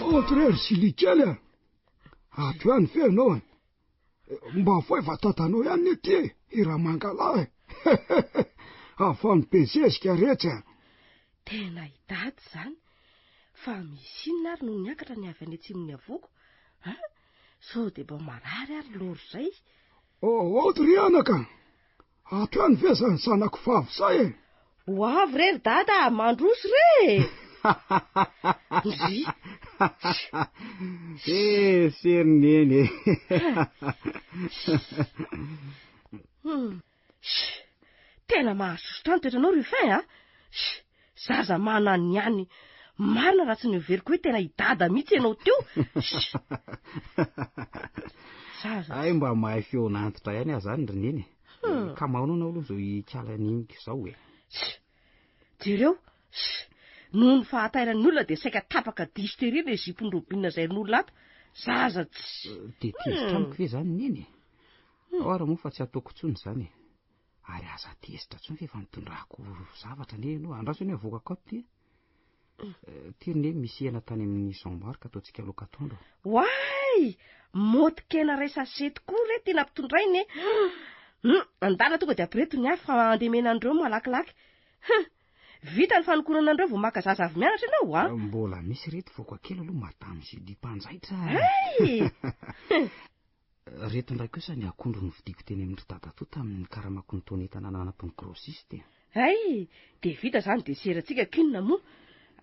Entre ry Julie kely a! Ato ihany ve ianao e? Mba voay va dadanao ihany ne ty e, i Ramangalahy e! Avano be zezika retsy a! Tena i dada izany! Fa misy inona ary no niakatra ny avy any atsimon'ny havoako? An? Sao dia mba marary ary lôry izay? Aoty ry anaka! Ato ihany ve zany zanako vavy zay e? Ho avy re ry dada a! Mandroso re e! Ndry! Eh, sery neny e! Hmm. Tena mahasosotra ny toetranao Ruffin a! Zaza manan'ny ihany. Marina raha tsy noheveriko hoe tena i dada mihitsy ianao teo. Zaza. Hay mba mahay feon'antitra ihany aho zany ry neny e. Hmm. Ka mahoana aloha izao ikala neniko izao e. Jereo. Noho ny fahatairan'ny olona dia saika tapaka diso tery ilay zipon'i Robine izay rin'olona ato. Zaza tsy. Dia tezitra amiko ve izany neny e? Ao ary moa fa tsy ataoko intsony izany e. Ary aza tezitra intsony fa efa nitondrako zavatra anie ianao. Andraso anie avoakako ato ty. Eh, ty anie misy hena tany amin'ny Jean Marc ataontsika laoka atoandro. Oay! Motin-kena iray sachet tokoa re ty nampitondrainy e! Hum, andana tonga dia ampireto ny afo fa andemena an'ireo malakilaky. Hum, vita ny fanokonana an'ireo vao maka zaza avy mianatra ianao a! Mbola misy reto voaka kely aloha madame Julie mpanjaitra. Hay! Reto indray kosa ny akondro novidiako teny amin-dry dadatoa tamin'ny karamako ny taon'entana nanampy ny grossiste. Hay! Dia vita izany dessert-ntsika k'inona moa?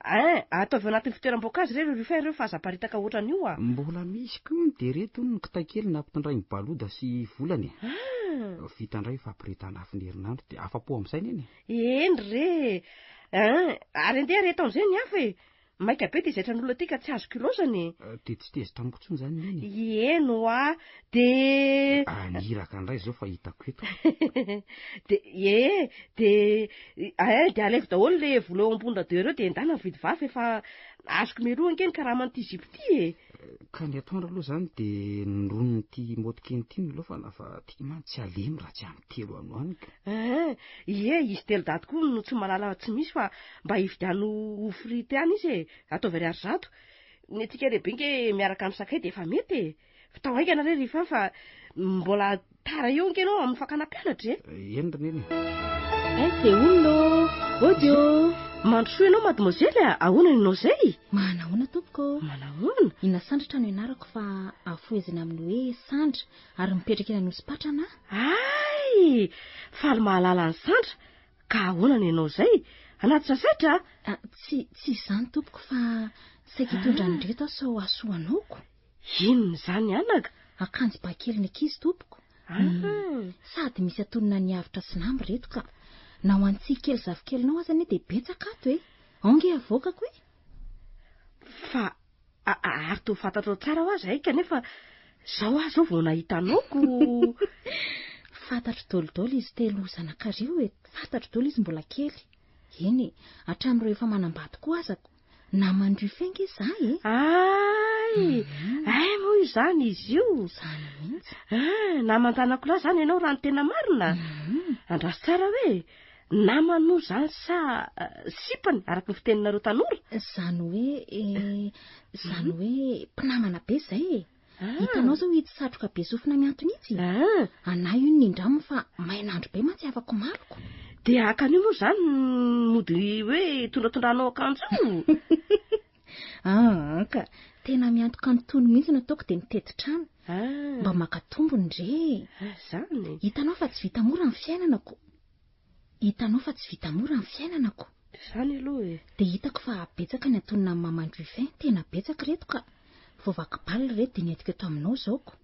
Ein, ataovy ao anatin'ny fitoeram-boankazo re ireo Ruffin ireo fa aza aparitaka ohatran'io a! Mbola misy koa hono dia reto hono ny kitay kely nampitondrain'i Baloda sy Volana e! Ah! Vita indray io fampirehetana afo ny herinandro dia afa-po amin'izay neny e! Eny re! Ein, ary andeha areheto amin'izay ny afo e! Maika be ty zaitran'olona ty ka tsy azoko ilaozana e. Dia tsy tezitra amiko intsony izany Neny e? Eny hoa, dia. Ah, ny iraka indray izao fa hitako eto. Dia, ie, dia, eh, dia alaivo daholo le vola eo ambony radio ireo dia endana mividy vary fa efa azoko mialoha ange ny karaman'ity zipo ity e. Ka ny atoandro aloha izany dia ny ronon'ity motikeny ity no ilaofana fa ity mantsy tsy halemy raha tsy amin'ny telo any ho any ka. Eh, ie, izy telo daty koa no tsy mahalala tsy misy fa Mba hividiano ovy frite any izy e, ataovy ariary zato. Ny antsika lehibe nge miaraka amin'ny sakay dia efa mety e. Vitao haingana re ry Fa fa mbola tara eo nge ianao amin'ny fakana mpianatra e. Eny ry neny e. Olona audio. Mandrosoa ianao mademoiselle a, ahoana ianao izay? Manahoana tompoko? Manahoana? Ina Sandratra no ianarako fa afohezina amin'ny hoe Sandra ary mipetraka eny Anosipatrana aho. Hay! Faly mahalala an'i Sandra. Ka ahoana ny anao izay? Anaty sasaitra? Ah, tsy, tsy izany tompoko fa saika hitondra an'ireto aho sao hahasoa ko. Inona izany anaka? Akanjo ba kelin'ny ankizy tompoko. Ah. Hmm. Sady misy atonona ny avotra sy namby ireto ka. Na ho an'i Tsiky kely zafikelinao aza anie dia betsaka ato e. Ao nge avoakako e. Fa Ary toa fantatrao tsara hoa zahay kanefa zao aho zao vao nahita anao ko. Fantatro dolidoly izy telo zanakareo e, fantatro dolo izy mbola kely. Eny e, hatramin'ireo efa manambady koa aza ko. Naman'i Ruffin nge za e. Ay, ay moa izany izy io. Izany mihitsy. Ah, naman-janako lahy izany ianao raha ny tena marina. Andraso tsara hoe. Namany moa izany sa sipany araka ny fiteninareo tanora? Izany hoe izany hoe mpinamana be izay e. Hitanao izao itsy satroka be sofina mihantona itsy? Anà io nindraminy fa main'andro be mantsy afaka omaliko. Dia haka an'io moa izany mody hoe tondratondranao akanjo io? Aa ka, tena miantoka an'itony mihitsy no ataoko dia mitety trano. Mba maka tombony re e. Izany. Hitanao fa tsy vita mora ny fiainana ko. Hitanao fa tsy vita mora ny fiainana ko. Izany aloha e. Dia hitako fa betsaka ny antonona amin'ny maman Ruffin, tena betsaka ireto ka. Vao vaky bal ireto dia nentiko eto aminao izao ko.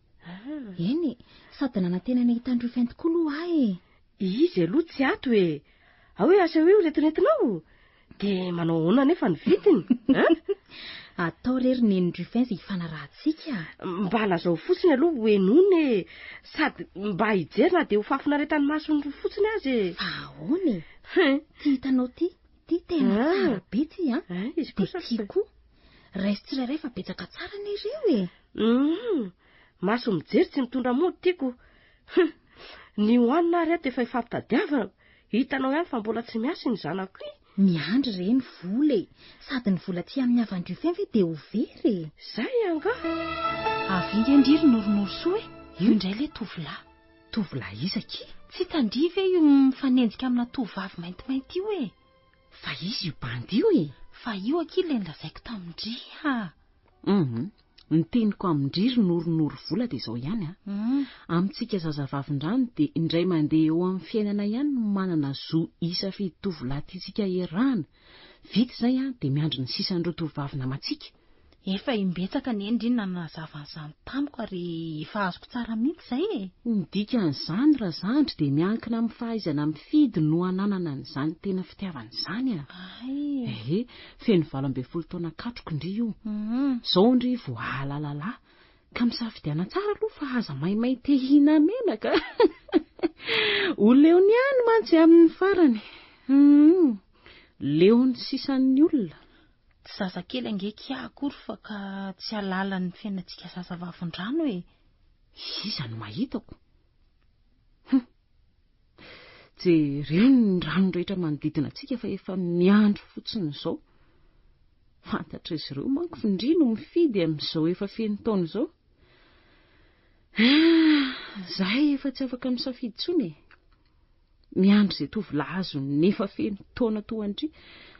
Eny e, sady nanantena ny hahita an'i Ruffin tokoa aloha aho e. Izy aloha tsy ato e. Ao hoe asehoy ireto nentinao. Dia manao ahoana anefa ny vidiny an? Atao re ry Neny Ruffin izay hifanarahantsika. Mba lazao fotsiny aloha ho henoina e! Sady mba hijery na dia ho fahafinaretan'ny masony fotsiny aza e! Fa ahoana e? Hein! Ty hitanao ty, ty tena tsara be ty an! Izy kosa Dia ty koa. Raiso tsirairay fa betsaka tsara anie ireo e! Hum! Maso mijery tsy mitondra mody tiako. Hum! Ny hohanina ary ato efa ifampitadiavana. Hitanao ihany fa mbola tsy miasa iny zanako iny. Miandry re ny vola e! Sady ny vola aty amin'ny havan-dRufin ve dia ho very e! Zay angaha? Avy nge ndry ry Noronorosoa e! Io indray ilay tovolahy. Tovolahy iza akia? Tsy hitan-dry ve io mifanenjika amina tovovavy maintimainty io e? Fa iza io bandy io e? Fa io akia ilay nolazaiko tamin-dry ha! Hum, ny teniko amin-dry ry Noronoro vola dia izao ihany an. Amintsika zazavavindrano dia indray mandeha eo amin'ny fiainana ihany no manana zo hisafidy tovolahy tiantsika hiarahana. Vita izay an, dia miandry ny sisan'ireo tovovavy namantsika. Efa imbetsaka anie ndry nanazava an'izany tamiko ary efa azoko tsara mihitsy izay e! Ny dikan'izany razandry dia miankina amin'ny fahaizana mifidy no hananana an'izany tena fitiavana izany a! Hay! Ehe, feno 18 taona katroka ndry io. Izao ndry vao hahalala lahy. Ka misafidiana tsara aloha fa aza maimay te hihina-menaka. Ho leony ihany mantsy amin'ny farany. Hum, leon'ny sisan'ny olona. Tsy zazakely ange kia akory fa ka tsy halala ny fiainantsika zaza vavin-drano e! Iza no mahitako? Hum! Jereo ny rano rehetra manodidina antsika fa efa miandry fotsiny izao. Fantatr'izy ireo manko fa ndry no mifidy amin'izao efa feno taona izao. Ah, zahay efa tsy afaka misafidy intsony e. Miandry izay tovolahy azon'ny efa feno taona toa an-dry.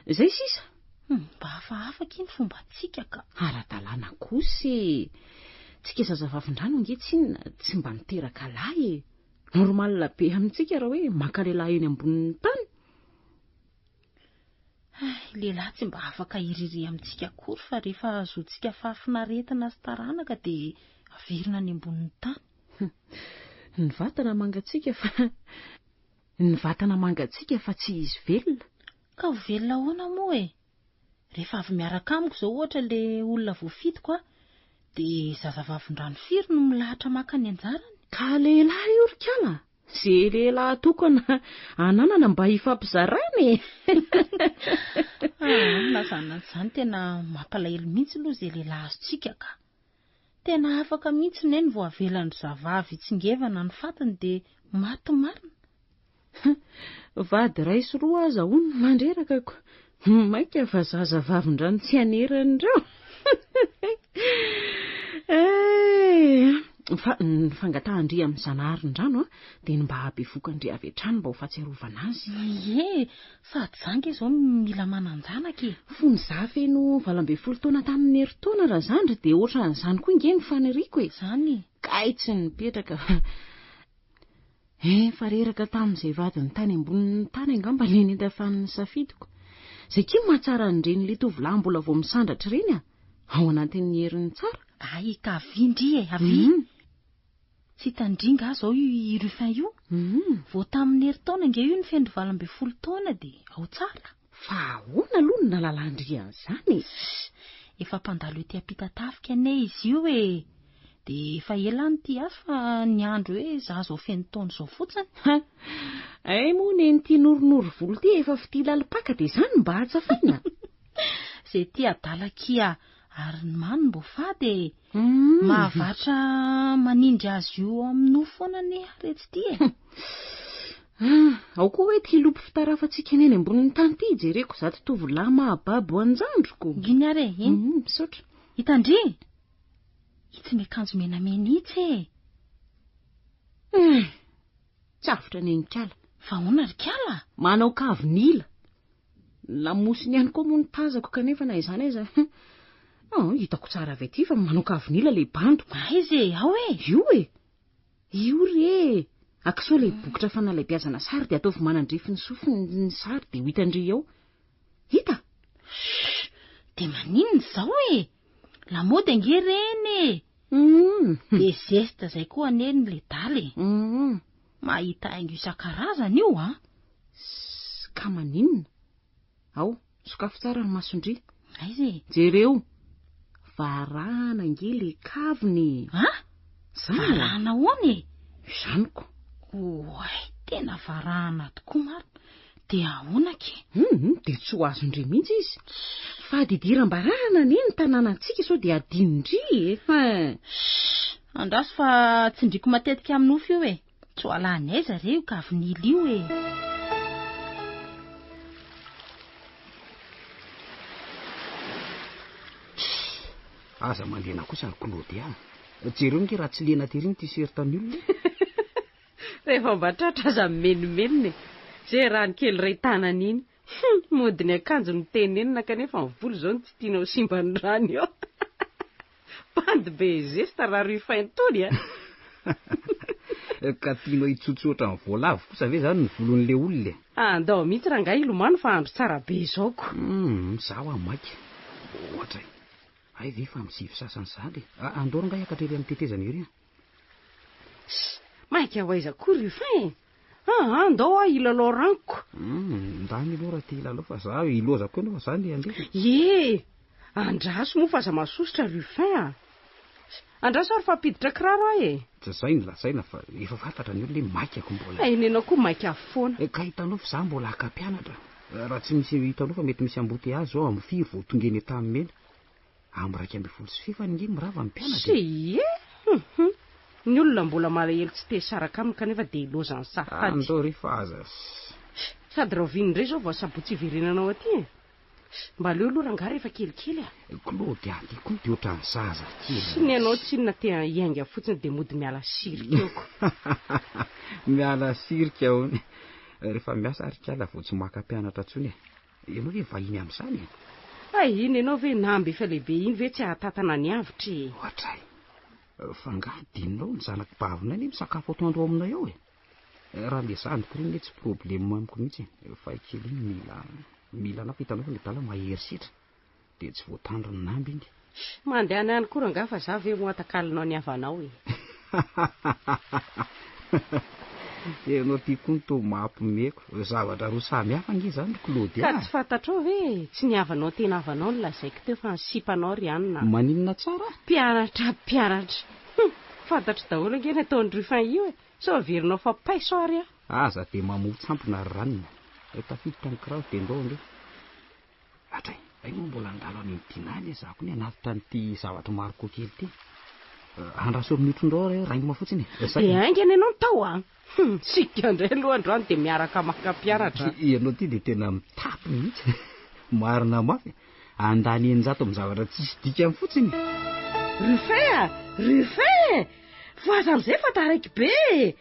Izay sisa. Hum, mba hafahafa akia ny fombantsika ka. Ara-dalàna kosa e. Tsika zazavavindrano ange tsinona tsy mba miteraka lahy e. Normal be amintsika raha hoe maka lehilahy eny ambonin'ny tany. Hay, lehilahy tsy mba afaka hiririha amintsika akory fa rehefa ahazoantsika fahafinaretana sy taranaka dia averina any ambonin'ny tany. Ny vatana mangatsiaka fa ny vatana mangatsiaka fa tsy izy velona. Ka ho velona ahoana moa e? Rehefa avy miaraka amiko izao ohatra ilay olona voafidiko a, dia zazavavindrano firy no milahatra maka ny anjarany? Ka lehilahy io ry kala! Ze lehilahy tokana ananana mba hifampizarana e! Ah, na izany na tsy izany tena mampalahelo mihitsy aloha izay lehilahy azontsika ka! Tena afaka mihitsy neny vao avelan-dry zavavy hitsingevana ny fatiny dia maty marina. Vady iray sy roa aza hono mandreraka ko mainka fa zaza vavin-drano tsy haneran'ireo. Eh, fa ny fangatahan-dry amin'ny Zanaharin-drano dia ny mba hahabevoka an-dry avy hatrany mba ho fahatsiarovana azy. Ie, sady za nge zao mila manan-janaka e. Fony za feno 18 taona tamin'ny herintaona razandry dia ohatran'izany koa nge ny faniriako e. Zany e. Kay tsy nipetraka fa Efa reraka tamin'izay vadiny tany ambonin'ny tany angamba ilay nentafan'ny safidiko. Izay kia mahatsara an'ireny ilay tovolahy mbola vao misandratra ireny a! Ao anatin'ny heriny tsara. Ay ka avia ndry e, avia. Tsy hitan-dry nga zao io i Ruffin io? Vao tamin'ny herintaona ange io no feno 18 taona dia ao tsara. Fa ahoana aloha no nahalalan-dry an'izany e? Ssss! Efa mpandalo ety Ampitatafika anie izy io e! Dia efa ela aho nitia azy fa niandry hoe za zao feno taona izao fotsiny. Ha! Hay moa nen'ity noronoro volo ity efa fitia lalim-paka dia izany mba hatsafaina? Izay tia adala akia ary ny mamy mbo fady e! Mahavatra manindry azy io amin'ny nofo foana anie aho retsy ity e! Ah, ao koa hoe ity lopy fitarafantsika eny ambonin'ny tany ity hijereko izato tovolahy mahababo an-jandriko. Iny ary e, iny. Misaotra. Hitan-dry? Itsy miakanjo menamena itsy e! Hum! Tsy avotra nenikala. Fa ahoana ry kala? Manao kavin'ila. Ny lamosiny ihany koa moa no tazako kanefa na izany aza oh, hitako tsara avy aty fa manao kavin'ila ilay bandy. Aiza e? Ao e? Io e! Io re e! Akisoa ilay bokotra fanalebiazana sary dia ataovy manandrify ny sofiny ny sary dia ho hitan-dry ao. Hita? Shh! Dia maninona izao e? Lamaody ange ireny e! Be zesta izay koa anie ny ledala e! Mahita haingo isan-karazany io an! Sss, ka maninona? Ao, sokafy tsara ny mason-dry. Aiza e? Jereo! Varahana ange le kavina e! An? Zany e? Varahana ahoana e? Izany ko. Oay, tena varahana tokoa marina. Dia ahoana akia? Hum, dia tsy ho azon-dry mihitsy izy. Fady idiram-barahana anie ny tanànantsika sao dia adinondry e! Hein! Shh! Andraso fa tsindriako matetika amin'ny nofy io e! Tsy ho alany aiza re io kavin'ila io e! Aza mandena kosa ry Claudia a. Jereo ange raha tsy lena tery ny t-shirt-n'ny olona e. Rehefa mba tratra aza mimenomenona e. Zay rano kely iray tanana iny. Hum, mody ny akanjo no tenenina kanefa ny volo izao no tsy tiana ho simban'ny rano eo. Bandy be zesta raha Ruffin tony a! Ka tianao hitsotsotra ny voalavo kosa ve zany ny volon'le olona e? Andao mihitsy rangahy hilomano fa andro tsara be izao ko. Hum, za hoa maika. Ohatra e. Hay ve fa misivy sasany sahady e. Andao rangahy hiakatra ery amin'ny tetezana ery a. Ssss, maika ho aiza koa Ruffin e? Aa, andao aho hilalao ranoko. Hum, ndany aloha raha te hilalao fa za hilozako eo nefa za ndeha handeha. Ie, andraso moa fa aza masosotra Ruffin a. Andraso ary fa hampiditra kiraro aho e. Tsy zay no lazaina fa efa fantatra ny olona hoe maika ko mbola. Hay nenao koa maika foana. Ka hitanao fa za mbola haka mpianatra. Raha tsy misy hitanao fa mety misy embouteillage zao amin'ny firy vao tonga eny Antanimena. Amin'ny 11 sy fefany nge mirava ny mpianatra e. Ie! Hum hum. Ny olona mbola malahelo tsy te hisaraka aminy kanefa dia ilaozany sahady. Andao re fa aza. Sady rahoviana indray izao vao asabotsy hiverenanao aty e? Mba aleo aloha rangahy rehefa kelikely a! Claude aty koa dia ohatran'ny zaza kely. Sy ny anao tsinona te hiainga fotsiny dia mody miala sirika eo ko. Miala sirika hono. Rehefa miasa ary kala vao tsy maka mpianatra intsony e. Ianao ve vahiny amin'izany e? Hay iny ianao ve namby efa lehibe iny ve tsy hahatatana ny avotra e? Ohatray. Fa angaha adinonao ny zanak'i bavinay anie misakafo atoandro ao aminay ao e? Raha le zandriko ireny anie tsy problème amiko mihitsy e. Fa i kely iny mila mila anao fa hitanao fa le adala mahery setra. Dia tsy voatandriny namby iny. Mandehana ihany koa rangahy fa za ve moa atakalonao ny havanao e. Ianao ty koa no toa mampimeko. Zavatra roa samy hafa ange izany ry Claudia Ka tsy fantatrao ve e? Tsy ny havanao tena havanao no lazaiko teo fa ny sipanao ry anona a. Maninona tsara? Mpianatra mpianatra. Hum! Fantatro daholo ange ny ataon'i Ruffin io e. Sao averinao fa paiso ary aho. Aza dia mamoa-tsampona ry ranona. Tafiditra ny kiraro dia ndao ange. Atra e, hay moa mbola handalo any amin'ny Dina any za koa ny hanatitra an'ity zavatra Marco kely ity. Andraso eo amin'ny otrondreo aho re, rainima fotsiny e. Zay. Dia haingana ianao no tao a! Hum, tsika indray aloha androany dia miaraka maka mpianatra. Ianao ity dia tena mitapy mihitsy. Marina mafy. Handany 600 amin'ny zavatra tsisy dikany fotsiny. Ruffin a! Ruffin! Voaza amin'izay fa taraiky be e!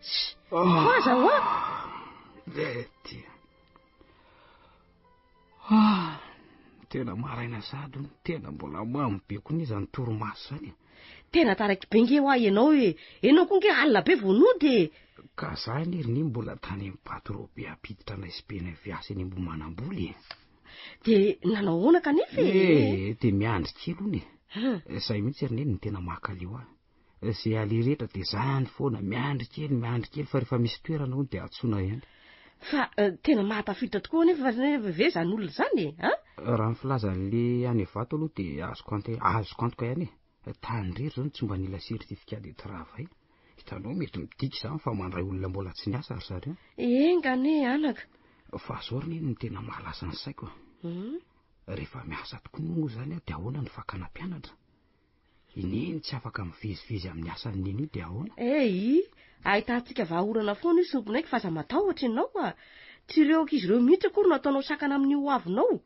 Ssss, voaza hoa! Lety. Ah! Tena maraina sahady hono, tena mbola mamo be koa anie izany torimaso izany e. Tena taraiky be nge hoa ianao e! Ianao koa nge alina be vao nody e! Ka za anie ry neny mbola tany amin'ny patro be hampiditra anay sy benay viasy eny Ambohimanambola e. Dia nanao ahoana kanefa e? Eh, dia miandry kely hono e. Izay mihitsy ry neny no tena makaleo ahy. Izay aleha rehetra dia zany foana, miandry kely, miandry kely fa rehefa misy toerana hono dia antsoina ihany. Fa tena mahatafiditra tokoa anefa ve izany olona izany e? A? Raha ny filazan'le any Ivato aloha dia azoko ante, azoko antoka ihany e. Tany irery izao no tsy mba nila certificat de travail. Hitanao mety midika izany fa mandray olona mbola tsy niasa ry zareo. Enga anie anaka. Fa zao ry neny no tena mahalasa ny saiko a. Rehefa miasa tokoa moa izany aho dia ahoana ny fakana mpianatra? I Neny tsy afaka mivezivezy amin'ny asan'i Neny io dia ahoana? Ei, ahitantsika vahaolana foana io sompinaiky fa aza matahotra ianao a! Tsy ireo ankizy ireo mihitsy akory no ataonao sakana amin'ny ho avinao.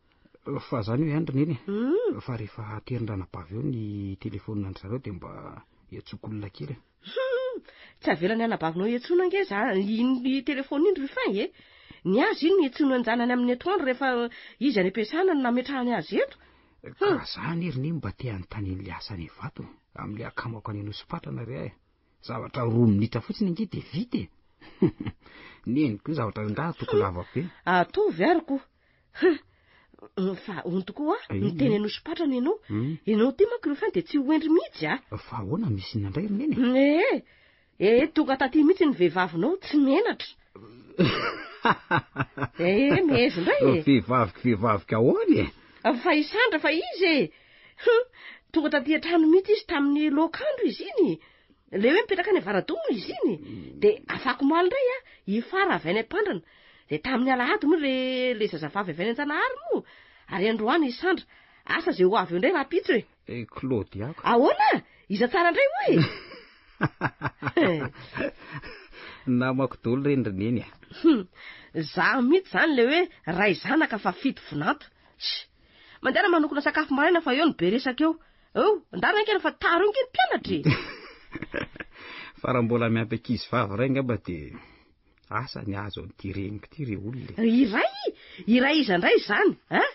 Fa zany io ihany ry Neny e. Fa rehefa aterin-dranabavy eo ny telefaonina an-dry zareo dia mba iantsoako olona kely e. Hum! Tsy avelan'ny anabavinao iantsoana ange za iny telefaonina iny Ruffin e! Ny azy iny no iantsoany an-janany amin'ny atoandro rehefa izy any am-piasana no nametrahany azy eto. Ka za anie ry Neny mba te hanontany an'ilay asa any Ivato amin'ilay akamako any Anosipatrana ry ahy e! Zavatra 2 minitra fotsiny ange dia vita e! Neny koa zavatra angaha ataoko lava be. Ataovy ary ko! Hum! Fa hono tokoa hoa, miteny Anosipatrana ianao. Ianao ity manko Ruffin dia tsy ho hendry mihitsy a! Fa ahoana misy inona indray ry Neny e? Ee! Ee, tonga taty mihitsy ny vehivavinao, tsy menatra. Ee, miheza indray e! Vehivaviko vehivaviko ahoana e? Fa i Sandra fa izy e! Hum! Tonga taty an-trano mihitsy izy tamin'ny loak'andro izy iny. Le hoe mipetraka any Avaradoha moa izy iny. Dia afakomaly indray a, i Fara avy any Ampandrana. Dia tamin'ny alahady moa re le zazavavy avy any Anjanahary moa. Ary androany i Sandra. Asa izay ho avy eo indray rahampitso e. Eh, Claudia ko. Ahoana? Iza tsara indray hoy e? Namako daholo ireny ry Neny a. Hum, za mihitsy izany le hoe ray zanaka fa fito vinanto. Sh! Mandehana manokona sakafo maraina fa eo no be resaka eo. Eo, andana haingana fa tara eo nge ny mpianatra e! Fa raha mbola miampy ankizy vavy iray angamba dia asa ny azo an'ity reniko ity re olona e. Iray? Iray iza indray izany an?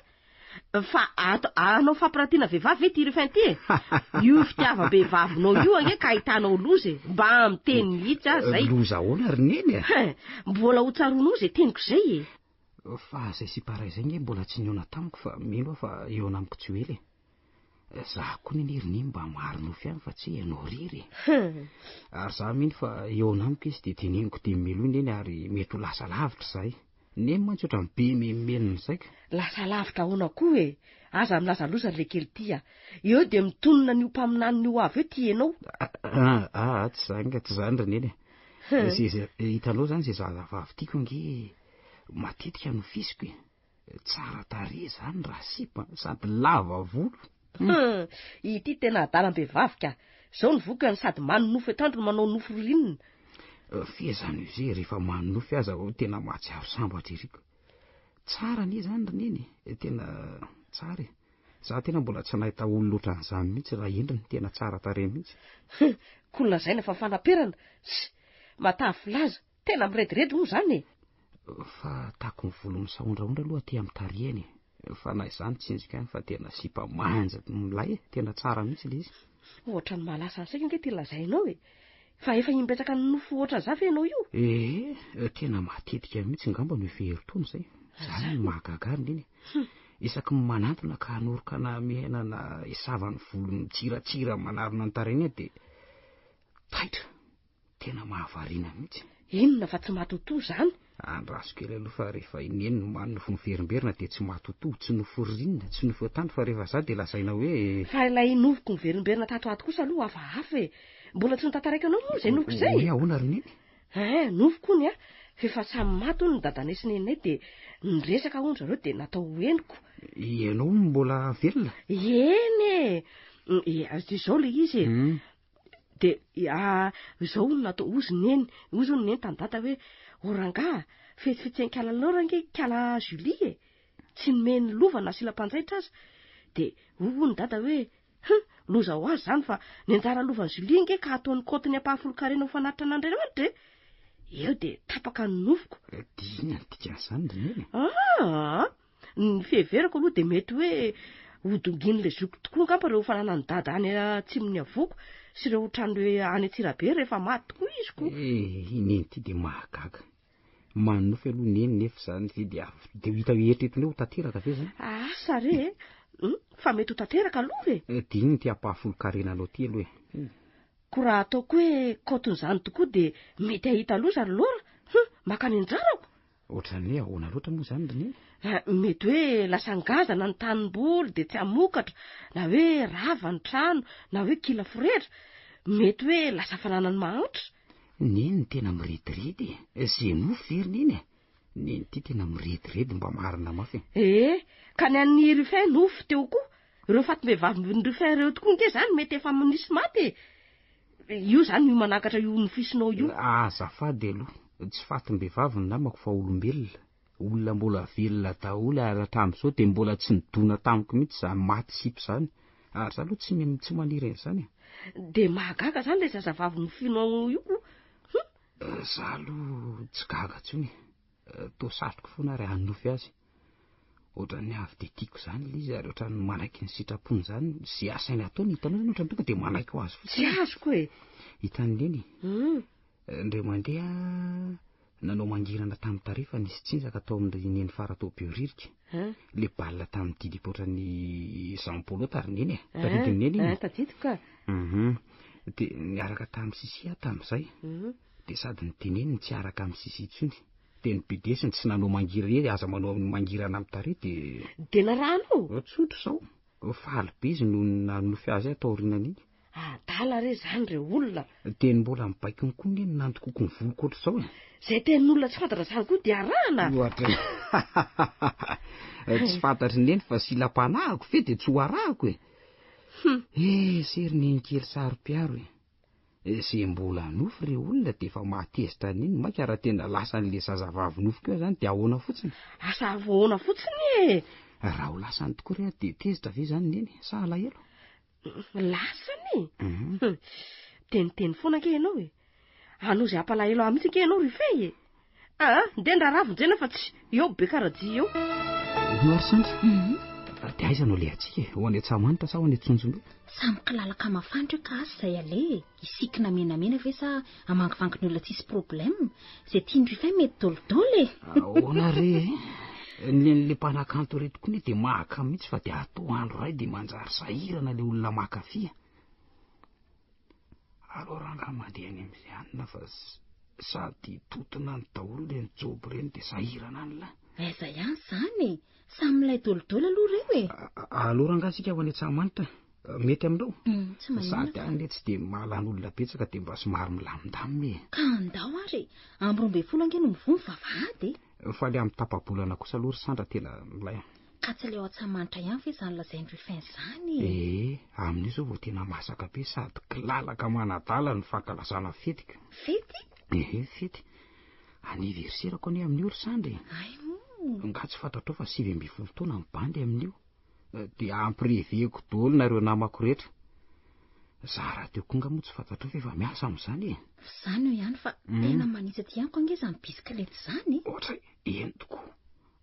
Fa ato hanao fampiratiana vehivavy ve ity Rufin ity e? Io fitiavam-behivavinao io ange ka ahitanao loza e! Mba miteny mihitsy aho izay. Loza ahoana ry Neny a? Hein! Mbola ho tsaroanao izay teniko izay e! Fa izay sipa iray izay ange mbola tsy nihaona tamiko fa mino aho fa hihaona amiko tsy ho ela e! Za koa nene ry Neny mba maro nofy ihany fa tsy hoe ianao irery e! Ary za mino fa hihaona amiko izy dia teneniko dia meloy Neny ary mety ho lasa lavitra izahay. Neny mantsy ohatran'ny be menomenona izay ka. Lasa lavitra ahoana koa e! Aza milaza loza ry lekely ty a! Eo dia mitonona an'io mpaminaniny ho avy eo ty enao. Aa tsy izany ka, tsy izany ry Neny e! Ze ze hitanao izany ze zazavavy tiako ange matetika nofisiko e! Tsara tarehy izany raha sipa sady lava volo. Hum, ity tena adalam-behivavy ka. Izao ny vokany sady manonofy atoandro no manao nofy ririnina. Fehezany io rehefa manonofy aza vao tena mahatsiaro sambatra ery ko. Tsara anie izany ry neny e, tena tsara e. Za tena mbola tsy nahita olona ohatran'izany mihitsy raha endriny, tena tsara tarehy mihitsy. Hum, ko lazaina fa fanaperana, sy matavy filaza. Tena mirediredy moa izany e! Fa tako ny volo misahondrahondra aloha aty amin'ny tarehiny e! Fa na izany tsinjoko ihany fa tena sipa manja milay e! Tena tsara mihitsy ilay izy. Ohatran'ny mahalasa ny saiko ange ity lazainao e! Fa efa imbetsaka nonofy ohatran'izaho ve ianao io? Ee, tena matetika mihitsy angamba no efa herintaona izay. Izany no mahagaga ahy ry Neny e! Isaky ny manantona ka hanoroka na miaina na hisava ny volo mitsiratsira manarona ny tarehiny aho dia taitra. Tena mahavariana mihitsy. Inona fa tsy matotoa izany? Andraso kely aloha fa rehefa i Neny no manonofy miverimberina dia tsy matotoa, tsy nofy ririnina, tsy nofy atoandro fa rehefa za dia lazaina hoe. Fa ilay nofiko miverimberina tato ato kosa aloha hafahafa e! Mbola tsy notantaraiko anao moa izay nofiko izay? Hoe ahoana ry Neny? Hein, nofiko hono a! F'efa samy maty hono ny dadanay sy neninay dia niresaka hono zareo dia natao ho henoko. Ianao hono mbola velona? Eny e! Izao ilay izy e! Dia izao hono natao, hozy neny, hozy hono neny tamin'i dada hoe, o rangaha, fetsifetsen'ikala Laura ange ikala Julie e! Tsy nomeny lova na sila-panjaitra aza. Dia hoy hono dada hoe, hum, loza ho azy izany fa ny anjara lovan'i Julie ange ka ataony kaotiny ampahafolon-karena ho fanatitra an'Andriamanitra e! Eo dia tapaka ny nofoko. Dia inona no dikan'izany ry neny e? Aa! Ny fiheverako aloha dia mety hoe ho dongin'ilay zoky tokoa angamba ireo fananan'i dada any atsimon'ny havoako sy ireo trano any Antsirabe rehefa maty tokoa izy ko. Eh, i Neny ity dia mahagaga. Manonofy aloha Neny nefa izany ve dia dia ho hita ho eritreretinao ho tanteraka ve izany? Asa re e! Hum, fa mety ho tanteraka aloha e! Eh, dia inona ity ampahafolon-karenanao ity aloha e? Ko raha ataoko hoe kaotin'izany tokoa dia mety hahita loza ry Laura. Hum, maka ny anjarako. Ohatran'ny hoe ahoana loatra moa izany ry Neny? Mety hoe lasa ngazana ny tanimboly dia tsy hamokatra, na hoe rava ny trano, na hoe kila forehitra. Mety hoe lasa fananan'ny mahantra. Neny tena mirediredy e! Ze nofy ve ry Neny e? Neny ity tena mirediredy mba marina mafy e! Ee, ka ny an'i Rufin nofy teo koa. Ireo fatim-behivavin'i Rufin ireo tokoa ange izany mety efa nisy maty e! Io izany io manakatra io nofisinao io. Azafady aloha, tsy fatim-behivavy ny namako fa olombelona. Olona mbola velona daholo ary hatramin'izao dia mbola tsy nidona tamiko mihitsy izany maty sipa izany. Ary za aloha tsy tsy maniry an'izany e. Dia mahagaga izany ilay zazavavy nofinao io ko. Hum. Za aloha tsy gaga intsony e. Toa satriko foana ary hanonofy azy. Ohatran'ny avy dia tiako izany ilay izy ary ohatran'ny manaiky ny sitrapony izany. Izay asainy ataony, hitanao izany ohatran'ny tonga dia manaiky ho azy fotsiny. Tsy azoko e. Hitan'i Neny e. Hmm. Indray mandeha nanao mangirana tamin'ny tarehy fa nisy tsinjaka tao amin'ry Neny fara tao Behoririka. Le balle tamin'ny didy ohatran'ny Jean Paul tary Neny e. Tadidin'i Neny iny. Tadidiko ka. Mhm. Dia niaraka tamin'i Sisi aho tamin'izay. Mhm. Dia sady niteneniny tsy hiaraka amin'i Sisi intsony. Dia ny bedesiny tsy nanao mangirana ery, aza manao mangirana amin'ny tarehy dia. Dia narahanao? Tsotra izao. Faly be izy noho ny nanonofy azy ahy taorianan'iny. Adala re izany re olona. Dia ny mbola mibaiko koa anie no nandokoko ny voloko ohatr'izao e. Izay tenin'olona tsy fantatra izany koa dia arahana? Ohatra. Tsy fantatry neny fa silam-panahiko ve dia tsy ho arahako e. Hum. Eh, sery neny kely saro-piaro e. Ze mbola nofy re olona de efa mahatezitra an'iny maika raha tena lasan'le zazavavy nofy koa zany de ahoana fotsiny? Asa ahoana fotsiny e! Raha ho lasany tokoa re de tezitra ve zany neny sa alahelo? Lasany e! Mhm. Miteniteny foana ange ianao e. Hanao izay hampalahelo ahy mihitsy ange ianao ry Fey e. Aa, ndeha ny raharaha vonjena fa tsy eo be karajia eo. Hono ary Sandra, mhm. dia aiza no alehantsika e? Ho any Antsahamanitra sa ho any Antsonjombe? Samy kilalaka mafandry io ka asa izay aleha e. Hisikina menamena ve sa hamangivangy ny olona tsisy problème? Izay tian'i Rufin mety dolidoly e! Ahoana re e? Ny an'ilay mpanakanto ireto koa anie dia mahaka mihitsy fa dia atao andro iray dia manjary sahirana ilay olona maka fia. Aleo rangahy mandeha any amin'izay anona fa sady totona any daholo ireny jobo ireny dia sahirana any lahy. Aiza ihany izany e? Samy milay dolidoly aloha ireo e! Aleo rangahy isika ho any Antsahamanitra. Mety aminao? Mm, tsy maninona. Sady any le tsy dia mahalany olona betsaka dia mba somary milamindamina e. Ka andao ary e. Amin'ny 12 ange no mivoha ny vavahady e. Fa le amin'ny tapa-bolana kosa aloha ry Sandra tena milay. Ka tsy le ao Antsahamanitra ihany ve izany lazain'i Ruffin izany e? Ee, amin'io izao vao tena masaka be sady kilalaka manadala ny fankalazana fety ka. Fety? Ehe, fety. Anniversaire-ko anie amin'io ry Sandra e. Ay moa. Nga tsy fantatrao fa 19 taona ny bandy amin'io. Dia ampireveko daholo nareo namako rehetra. Za rahateo koa nga moa tsy fantatrao fa efa miasa amin'izany e. F'izany eo ihany fa mm. tena manitsy aty amiko ange izany bisikileta izany e. Ohatra eny tokoa.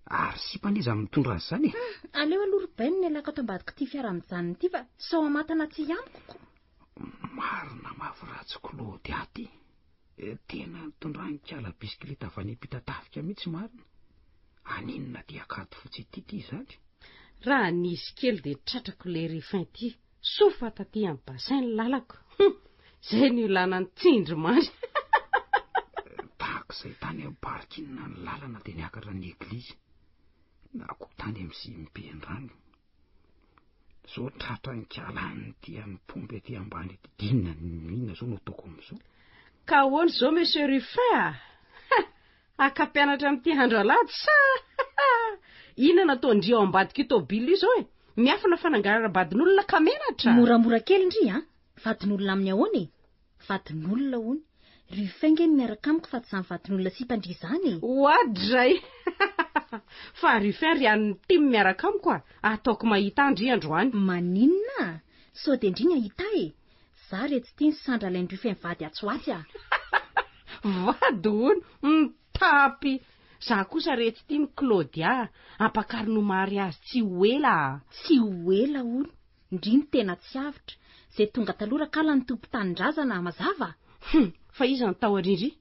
Ary sipa anie iza mitondra an'izany e. Hmm, aleo aloha ry Ben ny alako ato ambadik'ity fiara mijanona ity fa sao hamatana aty amiko ko. Marina mafy ratsy Claude aty. Eh, tena nitondrany kala bisikileta avy any Ampitatafika mihitsy marina. Haninona aty Ankadifotsy ity ity izany? Raha nisy kely dia tratrako le rifin ity, soa fa taty amin'ny bassin ny lalako. Hum! Izay no ilana ny tsindry mandry. Tahaka izay tany amin'ny parking ny lalana dia niakatra ny eglizy, na koa tany amin'ny CMP indray. Zao tratra ny kialany ity amin'ny pompe aty ambany ity, d'inona inona zao no ataoko amin'izao? Ka ahoana izao monsieur Ruffin a? Haka mpianatra amin'ity andro alahady sa? Inona no ataon-dry ao ambadik'io tôbila io izao e? Miafina fanangaram-badin'olona ka menatra? Moramora kely ndry a! Vadin'olona amin'ny ahoana e? Vadin'olona hono. Ruffin nge no miaraka amiko fa tsy izany vadin'olona sipa ndry izany e! Oadray! Fa Ruffin ry an'ny tim miaraka amiko a! Ataoko mahita ahy ndry androany. Maninona? Sao dia ndry ny hahita ahy e! Za re tsy tia ny sandra alain'i Ruffin vady atsy ho atsy a! Vady hono! Mitapy! Za kosa re tsy tia ny Claudia, ampakariny ho mariazy tsy ho ela a! Tsy ho ela hono! Ndry ny tena tsy avotra. Zay tonga taloha rakala ny tompon-tanindrazana, mazava? Hum! Fa iza no tao aorian-dry?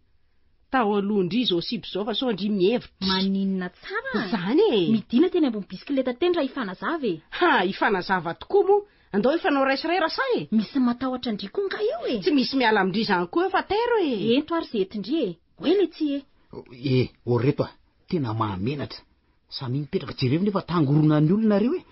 Tao alohan-dry izao sipa izao fa sao ndry mihevitra. Maninona tsara? Izany e! Midina teny ambony bisikileta teny raha hifanazava e! Ha! Hifanazava tokoa moa! Andao hifanao ray sy ray rasahy e! Misy matahotra an-dry koa nga eo e! Tsy misy miala amin-dry izany koa eo fa tairo e! Ento ary izay entin-dry e! Oe le tsia e! E! Ô reto a! Tena mahamenatra! Samia mipetraka, jereo nefa tangoronan'ny olona nareo e!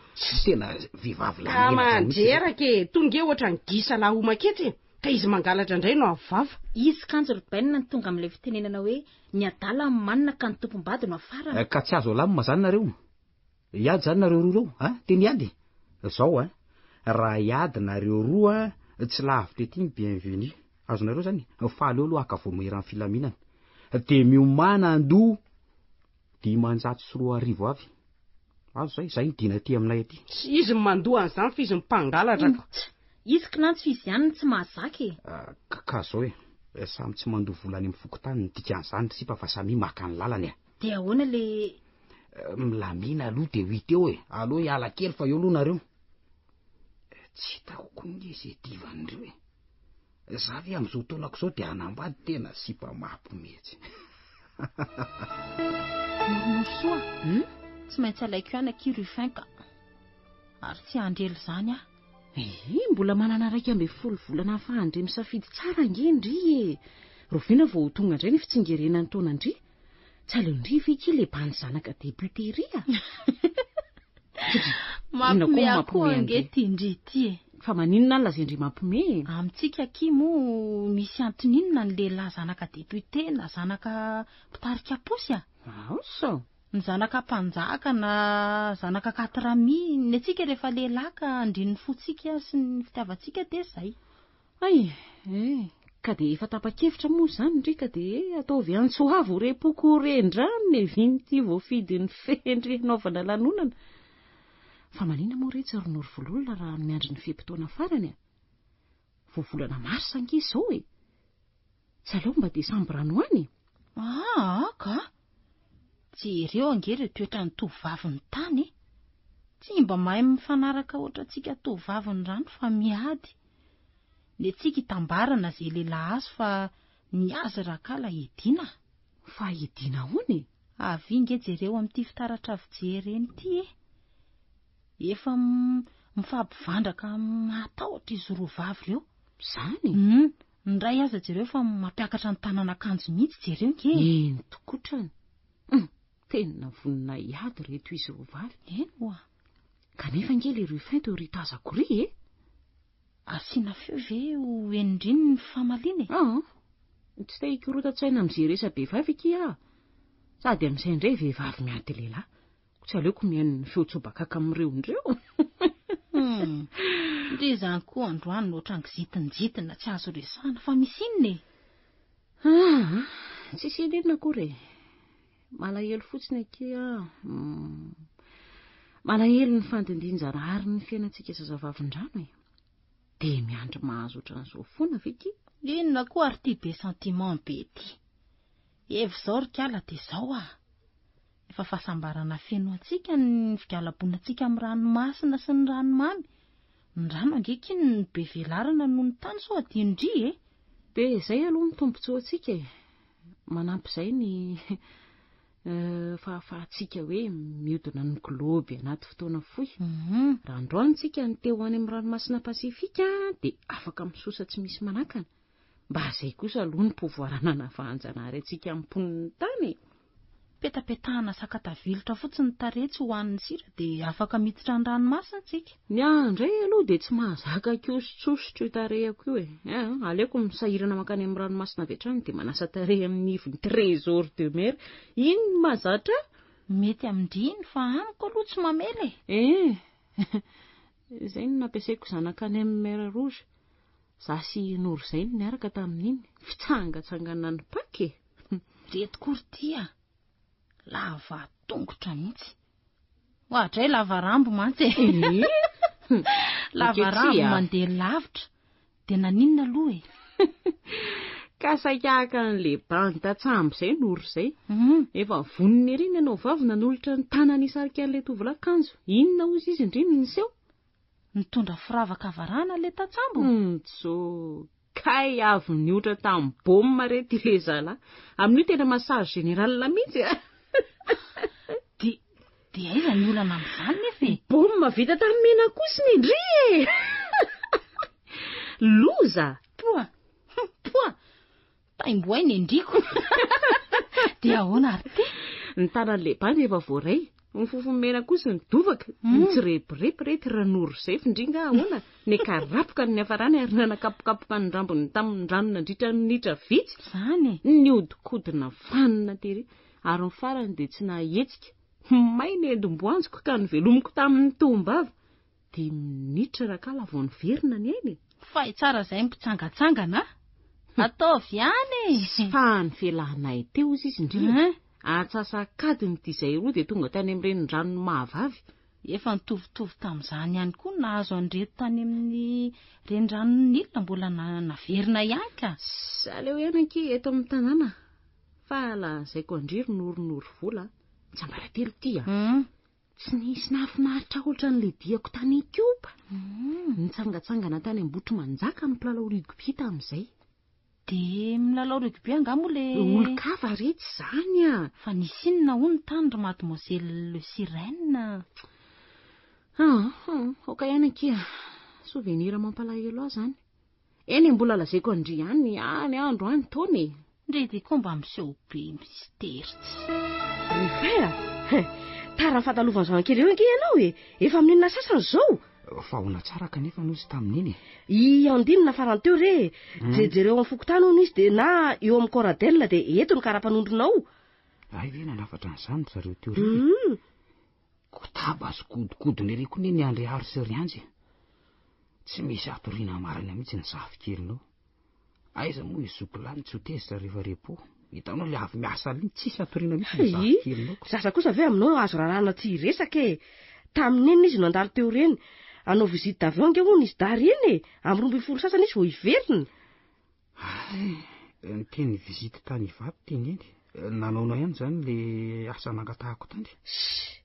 Tena vehivavy Ka lany henatra mihitsy ireto. mandreraka e! Toa nge ohatran'ny gisa lahy homan-ketsa e! Ka izy mangalatra indray no avo vava. Izy kanjo ry Ben no tonga amin'ilay fitenenana hoe ny adala no manina ka ny tompom-bady no afarana. Ka tsy azo alamina zany nareo? Hiady zany nareo roa reo a? Teny hiady? Zao a, raha hiady nareo roa tsy lavitra ety ny bienvenue. Azonareo zany? Fa aleo aloha haka voamahery amin'ny filaminana. Dia miomàna handoa 2500 avy. Azo zay, zay ny dina aty aminay aty. Tsy izy no mandoa an'izany fa izy no mpangalatra ko. Izy kinanjo fa izy ihany no tsy mahazaka e. Ka ka zao e, samy tsy mandoa vola any amin'ny fokontany ny dikan'izany ry sipa fa samia maka ny lalany a. Dia ahoana le. Milamina aloha dia ho hita eo e, aleo hiala kely fa eo aloha nareo. Tsy hitako koa nge izay divan'ireo e. Za ve amin'izao taonako izao dia hanambady tena sipa mampimetsy. Norosoa, hmm? Tsy maintsy alaiko ihany akia Ruffin ka. Ary tsy handry ela izany aho. Ee, mbola manana 11 volana ahafahan-dry misafidy tsara ange ndry e. Roviana vao ho tonga indray ny fitsingerenan'ny taonan-dry? Tsy aleon-dry ve akia le bandy zanaka député ry a? Inona koa Mampime akoho mampime ange an-dry? ity ndry ity e. Fa maninona ny lazain-dry mampime e? Amintsika akia moa misy antony inona ny lehilahy zanaka député na zanaka mpitarika posy a? Aosa! Ny zanaka mpanjaka na zanaka quatre mille, ny antsika rehefa lehilahy ka andrin'ny fontsika sy ny fitiavantsika dia izay. Hay eh! Ka dia efa tapa-kevitra moa izany ndry ka dia ataovy antso avo ho re-poko ho ren-drano ny vin'ity voafidin'ny fendry hanaovana lanonana. Fa maninona moa re tsy ry Norovololona raha miandry ny fe-potoana farany a? Vao volana marsa ange izao e! Tsy aleo mba desambra any ho any e? Aa ka! Jereo ange ireo toetran'ny tovovavin'ny tany e! Tsy mba mahay mifanaraka ohatrantsika tovovavin'ny rano fa miady. Ny antsika itambarana izay lehilahy azo fa ny azy rakala hidiana. Fa hidiana ahoana e? Avia nge jereo amin'ity fitaratra fijery eny ity e! Efa mifampivandraka mahatahotra izy roa vavy ireo. Izany? Hum, ny iray aza jereo fa mampiakatra ny tanan'akanjo mihitsy, jereo nge e! Eny tokotrany. Hum, tena vonona hiady ireto izy roa vavy. Eny oa. Kanefa ange le Ruffin toa ry tazako ry e! Asiana feo ve ho henondriny ny famaliana e? Aa, tsy te hikorotan-tsaina amin'izay resa-behivavy akia aho. Sady amin'izay indray vehivavy miady lehilahy. Tsy aleoko mihaino ny feo tsobakaka amin'ireo indreo. Hum, ndry izany koa androany no ohatran'ny kizitinjitina tsy azo resahana fa misy inona e? Aa, tsisy inona akory e. Malahelo fotsiny akia aho. Hmm. Malahelo ny fandindin-janahary ny fiainantsika zazavavindrano e. Dia miandry mahazo ohatran'izao foana ve ki? Inona koa ary ity be sentiment be ity? Evo izao ry kala dia izao ah. Efa fahasambarana feno antsika ny figalabonantsika amin'ny ranomasina sy ny ranomamy. Ny rano ange ky no be velarana noho ny tany sao adino-dry e! Dia izay aloha ny tombontsoantsika e. Manampy izay ny fahafahantsika hoe miodina ny globe anaty fotoana fohy. Raha androany tsika no te ho any amin'ny ranomasina Pasifika dia afaka misosa tsy misy manakana. Mba izay kosa aloha ny pouvoir nanavahan-janahary antsika amin'ny mponin'ny tany e! Petapetahana sakatavilotra fotsiny ny tarehy tsy hohanin'ny sira dia afaka miditra ny ranomasina tsika. Ny ahy indray aloha dia tsy mahazaka kiosotsosotra io tarehiko io e. Eh, aleoko misahirana mankany amin'ny ranomasina avy hatrany dia manasa tarehy amin'ny ivon'ny trésor de mer. Iny no mahazatra ahy. Mety amin-dry iny fa amiko aloha tsy mamela e. Eh, izay no nampiasaiko zanaka any amin'ny mer rouge. Za sy i Noro izay no niaraka tamin'iny fitsangatsanganana ny Paka e! Reto koa ry ty a! Lava tongotra mihitsy. Oadray lava rambo mantsy e! Lava rambo mandeha lavitra. Dia naninona aloha e? Ka saika haka an'ilay bandy tantsambo izay Noro izay. Efa vonona ery ny anao vavy nanolotra ny tanany hisarika an'ilay tovolahy kanjo inona hozy izy ndry no niseho? Nitondra firavaka varahana ilay tantsambo? Njo, kay avy niotra tamin'ny baomba re ty le zalahy. Amin'io tena massage général mihitsy a. Dia, dia aiza ny olana amin'izany nefa e? Baomba vita tamin'ny menakosiny ndry e! Loza! Poa! Poa! Taimboay ny endriko. Dia ahoana ary ty? Ny tanan'ilay bandy efa voaray. Ny fofony mena kosa nidovaka. Nitsirebireby re ty Ranoro izay fa ndry nga ahoana? Nikarapoka ny niafarany ary nanakapokapoka ny rambony tamin'ny rano nandritra ny minitra vitsy. Izany e? Nihodinkodina vanona tery. Ary ny farany dia tsy nahahetsika. May ny endim-boanjoko ka novelomiko tamin'ny tohom-bava. Dimy minitra rakala vao niverina ny ainy e! Fay tsara izay mpitsangatsangana a! Ataovy ihany e! Fa ny fialanay teo ozy izy ndry e! Antsasak'adiny ity izay roa dia tonga tany amin'ny renindranon'i Mahavavy. Efa nitovitovy tamin'izany ihany koa ny nahazo an'ireto tany amin'ny reniranon'i Nil mbola naverina ihany ka! Aleo ihany ankia eto amin'ny tanàna fa lazaiko an-dry ry Noronoro vola a! Tsiambaratelo ity a! Tsy nisy nahafinaritra ahy ohatran'ilay diako tany Kioba. Nitsangantsangana tany Ambohitrimanjaka ny mpilalao rugby tamin'izay. Dia milalao rugby angaha moa ilay. Olon-kafa re tsy izany a! Fa nisy inona hono tany ry Mademoiselle Le Sirène? Ah, aoka ihany akia. Souvenir mampalahelo ahy izany. Eny e, mbola lazaiko an-dry any any andro any taona e. Ndry dia koa mba miseho be mistery tsy. Rufin a! Tara ny fandalovan'i Jean kely eo ange ianao e! Efa amin'ny inona sasany izao? Fa ahoana tsara kanefa no izy tamin'iny e? I Andine farany teo re e! Jerijereo amin'ny fokontany hono izy dia na eo amin'ny Coradel dia eto ny kara-panondronao. Hay ve nanafatra an'izany ry zareo teo ireo e? Kotaba sy kodikodina ery koa ne ny an-dry Hary sy ry Anjy e. Tsy misy hatoriana marina mihitsy ny zafikelinao. Aiza moa i zoky lahy no tsy ho tezitra rehefa repos. Hitanao le avy miasa iny, tsisy hatoriana mihitsy ny zafikelinao. Zaza kosa ve aminao azo raràna tsy hiresaka e? Tamin'ny enina izy no nandalo teo ireny. Hanao visite d'avion ange hono izy dahy ireny e! Amin'ny 12 sasany izy vao hiverina. Hay, niteny visite tany Ivato ty neny. Nanaonao ihany izany le asa nangatahako tany. Ssy!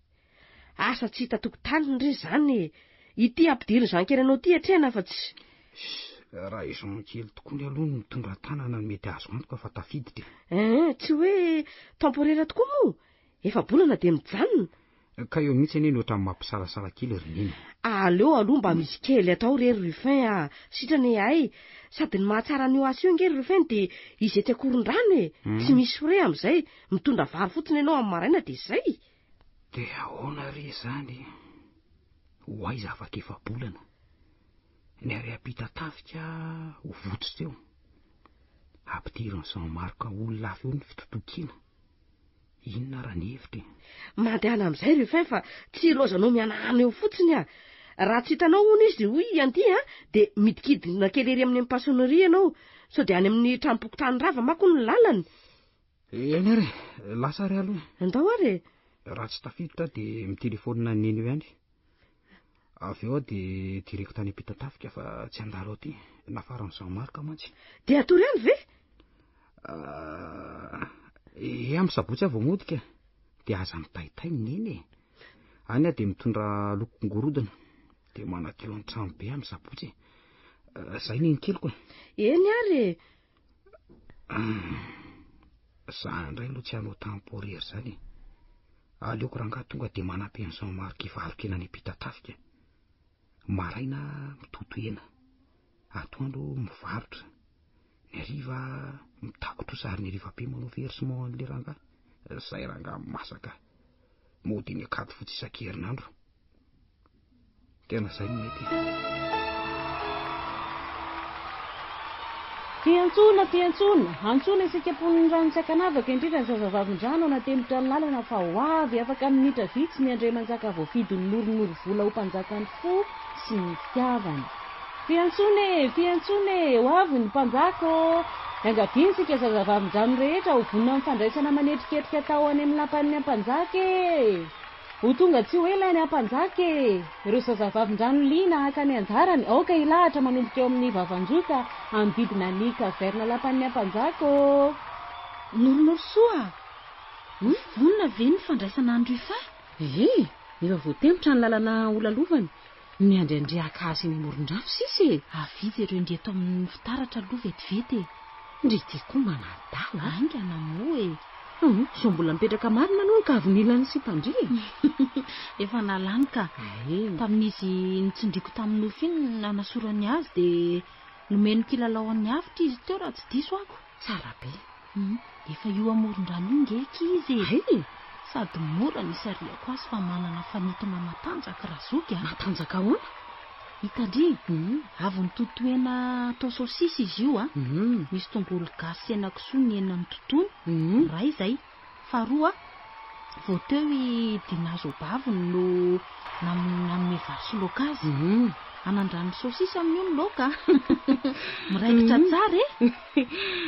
Asa tsy hita tokotaniny re izany e! Ity ampidirin'i Jean kely anao ity atrehina fa tsy. Ssy! Raha i Jean kely tokoa aloha no mitondra tanana no mety azo antoka fa tafiditra e. Ein, tsy hoe temporaire tokoa moa? Efa-bolana dia mijanona. Ka eo mihitsy anie no ohatran'ny mampisalasala kely ry Neny. Aleo aloha mba misy kely atao re ry Ruffin a! Sitrana e hay! Sady ny mahatsara an'io asa io ange ry Ruffin dia izy etsy Ankorondrano e! Tsy misy frais amin'izay, mitondra vary fotsiny ianao amin'ny maraina dia izay! Dia ahoana re izany? Ho aiza afaka efa-bolana? Ny ary Ampitatafika ho votsotra eo. Ampidirin'i Jean Marc olona hafa eo ny fitotokiana. Inona ara ny hevitra e? Mandehana amin'izay Ruffin fa tsy ilaozanao mihanahana eo fotsiny ah! Raha tsy hitanao hono izy hoy i Andy a, dia midikidina kely ery amin'ny poissonnerie ianao, sao dia any amin'ny tranom-pokontany rava manko hono ny lalany. Eny ary e, lasa ary aloha. Andao ary e! Raha tsy tafiditra aho dia mitelefaonina an'i Neny eo ihany. Avy eo aho dia direct any Ampitatafika fa tsy handalo aty, nafaran'i Jean Marc mantsy. Dia hatory any ve? Ah, eh, amin'ny sabotsy aho vao mody ka. Dia aza mitaitay ny neny e. Any aho dia mitondra lokon-gorodona. Dia manadio ny trano be amin'ny sabotsy e. Ah, zay neny keliko e. Eny ary e. Ah, za indray aloha tsy hanao temporaire zany e. Aleoko rangahy tonga dia manampy an'i Jean Marc hivaro-kena any Ampitatafika. Maraina mitoto hena, atoandro mivarotra, ny hariva mitaky trosa ary ny hariva be manao versement an'ilay rangahy. Zay rangahy masaka. Mody eny Ankadifotsy isan-kerinandro. Tena zay no mety e. Fiantsoana, fiantsoana! Antsoina isika mponin'ny rano tsy ankanavaka, indrindra ny zazavavindrano hanatemitra ny lalana fa ho avy afaka minitra vitsy ny Andriamanjaka voafidin'ny Noronorovola ho mpanjakan'ny fo sy ny fitiavana. Fiantsoana e! Fiantsoana e! Ho avy ny mpanjaka ô! Iangaviana isika zazavavindrano rehetra ho vonona amin'ny fandraisana manetriketrika atao any amin'ny lapan'ny Ampanjaka e! Ho tonga tsy ho ela ny Ampanjaka e! Ireo zazavavindrano liana haka ny anjarany, aoka hilahatra manomboka eo amin'ny vavanjohy ka hanodidina ny caverne lapan'ny Ampanjaka ô! Noronorosoa a! Vonona ve ny fandraisana an'i Ruffin? Ie! Efa voatemitra ny lalana holalovany. Miandry an-dry haka azy eny amoron-drano sisa e! Avia jereo ndry eto amin'ny fitaratra aloha vetivety e! Ndry ity koa manadala a! Haingana moa e! Hum, sao mbola mipetraka marina aloha ny kavinilan'ny sipan-dry e! Efa nalany ka! Ay! Tamin'izy notsindriako tamin'ny nofy iny nanasorany azy dia nomeny kilalao an'ny avotra izy teo raha tsy diso ako. Tsara be! Hum, efa io amoron-drano io nge akia izy e! Hay! Sady mora ny isarihako azy fa manana fanintona matanjaka Razoky a! Matanjaka ahoana? Hitan-dry? Avy nitoto hena atao saosisy izy io a! Misy tongolo gasy sy henakisoa ny hena nototony, iray izay. Faharoa, vao teo i Dina Zobaviny no nanome vary sy laoka azy. Anandrano saosisy amin'io ny laoka a! Miraikitra tsara e!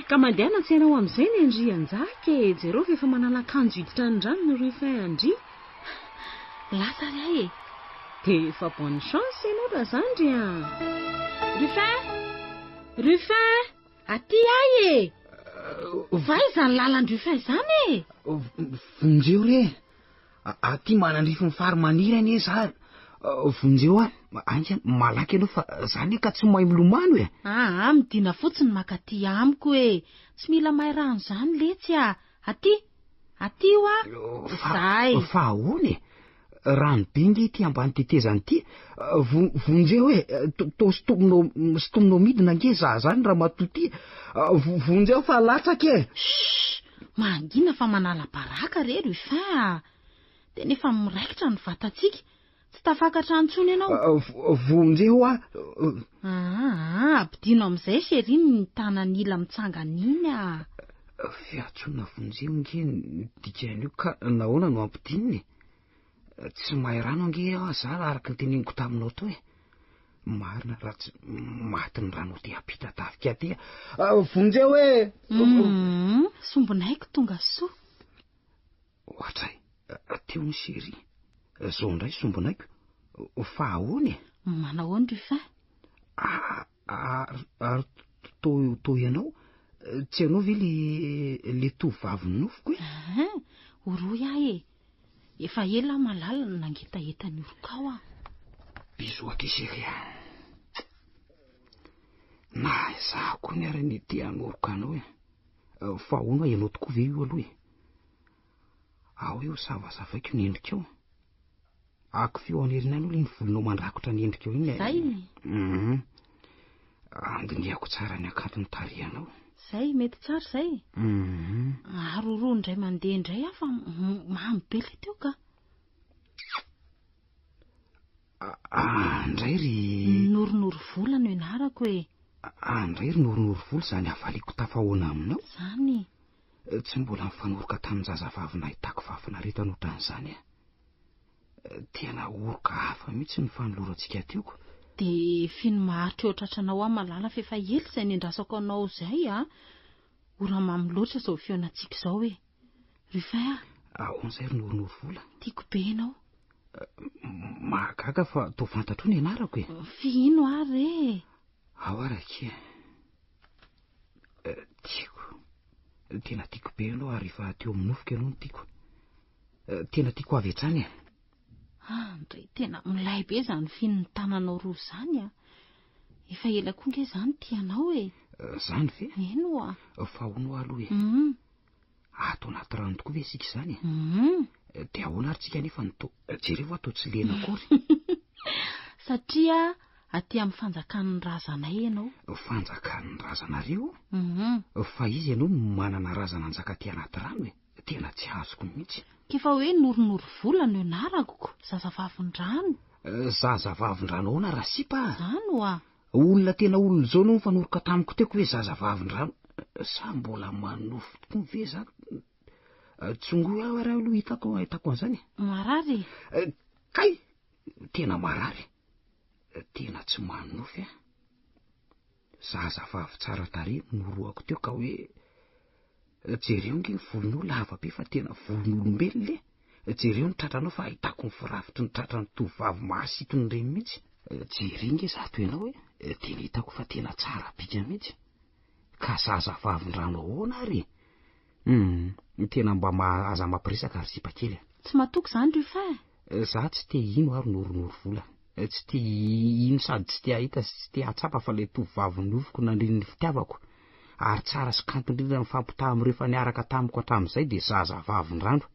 Ka mandehana an-tsena ao amin'izay ny an-dry Anjaka e! Jereo fa efa manala akanjo hiditra ny rano ny Ruffin an-dry. Lasa ary aho e! Dia efa bonne chance ianao Razandry a! Ruffin! Ruffin! Aty ahy e! Fa aiza ny lalan-dRuffin izany e? Vonjeo re! Aty manandrify ny fary maniry anie za. Vonjeo aho, ainga malaky ianao fa za anie ka tsy mahay milomano e. Aa, midina fotsiny maka aty amiko e. Tsy mila mahay rano izany letsy a. Aty, aty hoa. Zay. Fa ahoana e? Rano be nge ity ambany tetezana ity. Vonjeo e, toa sintominao sintominao midina nge za zany ramatoa ity. Vonjeo fa latsaka e. Chut! Mangina fa manala baraka re Ruffin a! Tena efa miraikitra ny vatantsika. Tsy tafakatra intsony ianao. Vonjeo aho. Aa, ampidino amin'izay chérie ny tanan'ila mitsangana iny a. Fiantsoana vonjeo nge ny dikan'io ka nahoana no ampidinina e? Tsy mahay rano ange aho za araka ny teneniko taminao teo e. Marina raha tsy maty ny rano aty Ampitatafika aty. Vonjeo e! Hum, sombinaiko tonga soa. Ohatray, teo ny chérie. Zao indray sombinaiko. Fa ahoana e? Manahoana Ruffin? Ary toa ianao, tsy ianao ve le le tovovavin'ny nofoko e? Ahan, oroy aho e! Efa ela aho malala no nangetaheta ny orokao aho. Bisous akia chérie a! Na izaho koa ny ary anie te hanoroka anao e! Fa ahoana ianao tokoa ve io aloha e? Ao io savasavaiko ny endrikao. Akofio any aoriana any aloha iny volonao mandrakotra ny endrikao iny. Zay. Mhm. Andinihako tsara ny hakanton'ny tarehinao. Zay, mety tsara izay. Mhm. Aroroa indray mandeha indray aho fa mamy be ilay teo ka. Andray ry. Noronoro vola no ianarako e. Andray ry noronoro vola izany hafaliako tafahoana aminao. Izany. Tsy mbola nifanoroka tamin-jazavavy nahitako fahafinaretana ohatran'izany aho. Tena oroka hafa mihitsy ny fanolorantsika teo ko. Dia fino maharitra eo an-tratranao aho malala f'efa ela izay niandrasako anao izay a! Ora mamy loatra izao fihaonantsika izao e! Ruffin a! Ahoana izay ry Noronoro vola? Tiako be ianao. Mahagaga fa toa fantatrao ny anarako e! Fihino ary e! Ao ary akia. Tiako. Tena tiako be ianao ary efa teo amin'ny nofiko ianao no tiako. Tena tiako avy hatrany e. Andry, tena milay be izany fihin'ny tananao roa izany a. Efa ela koa nge izany tia anao e. Izany ve? Eny oa. Fa hono aloha e. Mm. Ato anaty rano tokoa ve isika izany e? Mm. Dia ahoana ary tsika nefa no to jereo ato tsy lena akory. Satria aty amin'ny fanjakan'ny razanay ianao. Fanjakan'ny razanareo? Mhm. Fa iza ianao no manana razana hanjaka aty anaty rano e? Tena tsy azoko mihitsy. K'efa hoe noronoro vola no ianarako ko, zazavavin-drano. Zazavavin-drano ahoana rasipa a? Zany oa. Olona tena olona izao no nifanoroka tamiko teo ko hoe zazavavin-drano. Sa mbola manofy tokoa ve za? Tsongoy aho ary aloha hitako ahitako an'izany e. Marary e? Kay! Tena marary. Tena tsy manofy aho. Zazavavy tsara tarehy no norohako teo ka hoe jereo nge ny volonao lava be fa tena volon'olombelona e. Jereo ny tratranao fa ahitako ny firafitry ny tratran'ny tovovavy mahasitony ireny mihitsy. Jereo nge zato ianao e, tena hitako fa tena tsara bika mihitsy. Ka zazavavin-drano ahoana ary e? Hum, tena mba ma aza mampiresaka ry sipa kely a. Tsy matoky izany Ruffin a. Za tsy te hino ary noronoro vola. Tsy te hino sady tsy te hahita sy tsy te hahatsapa fa ilay tovovavy nofiko nandriny ny fitiavako ary tsara sy kanto indrindra mifampitaha amin'ireo efa niaraka tamiko hatramin'izay dia zazavavin-drano.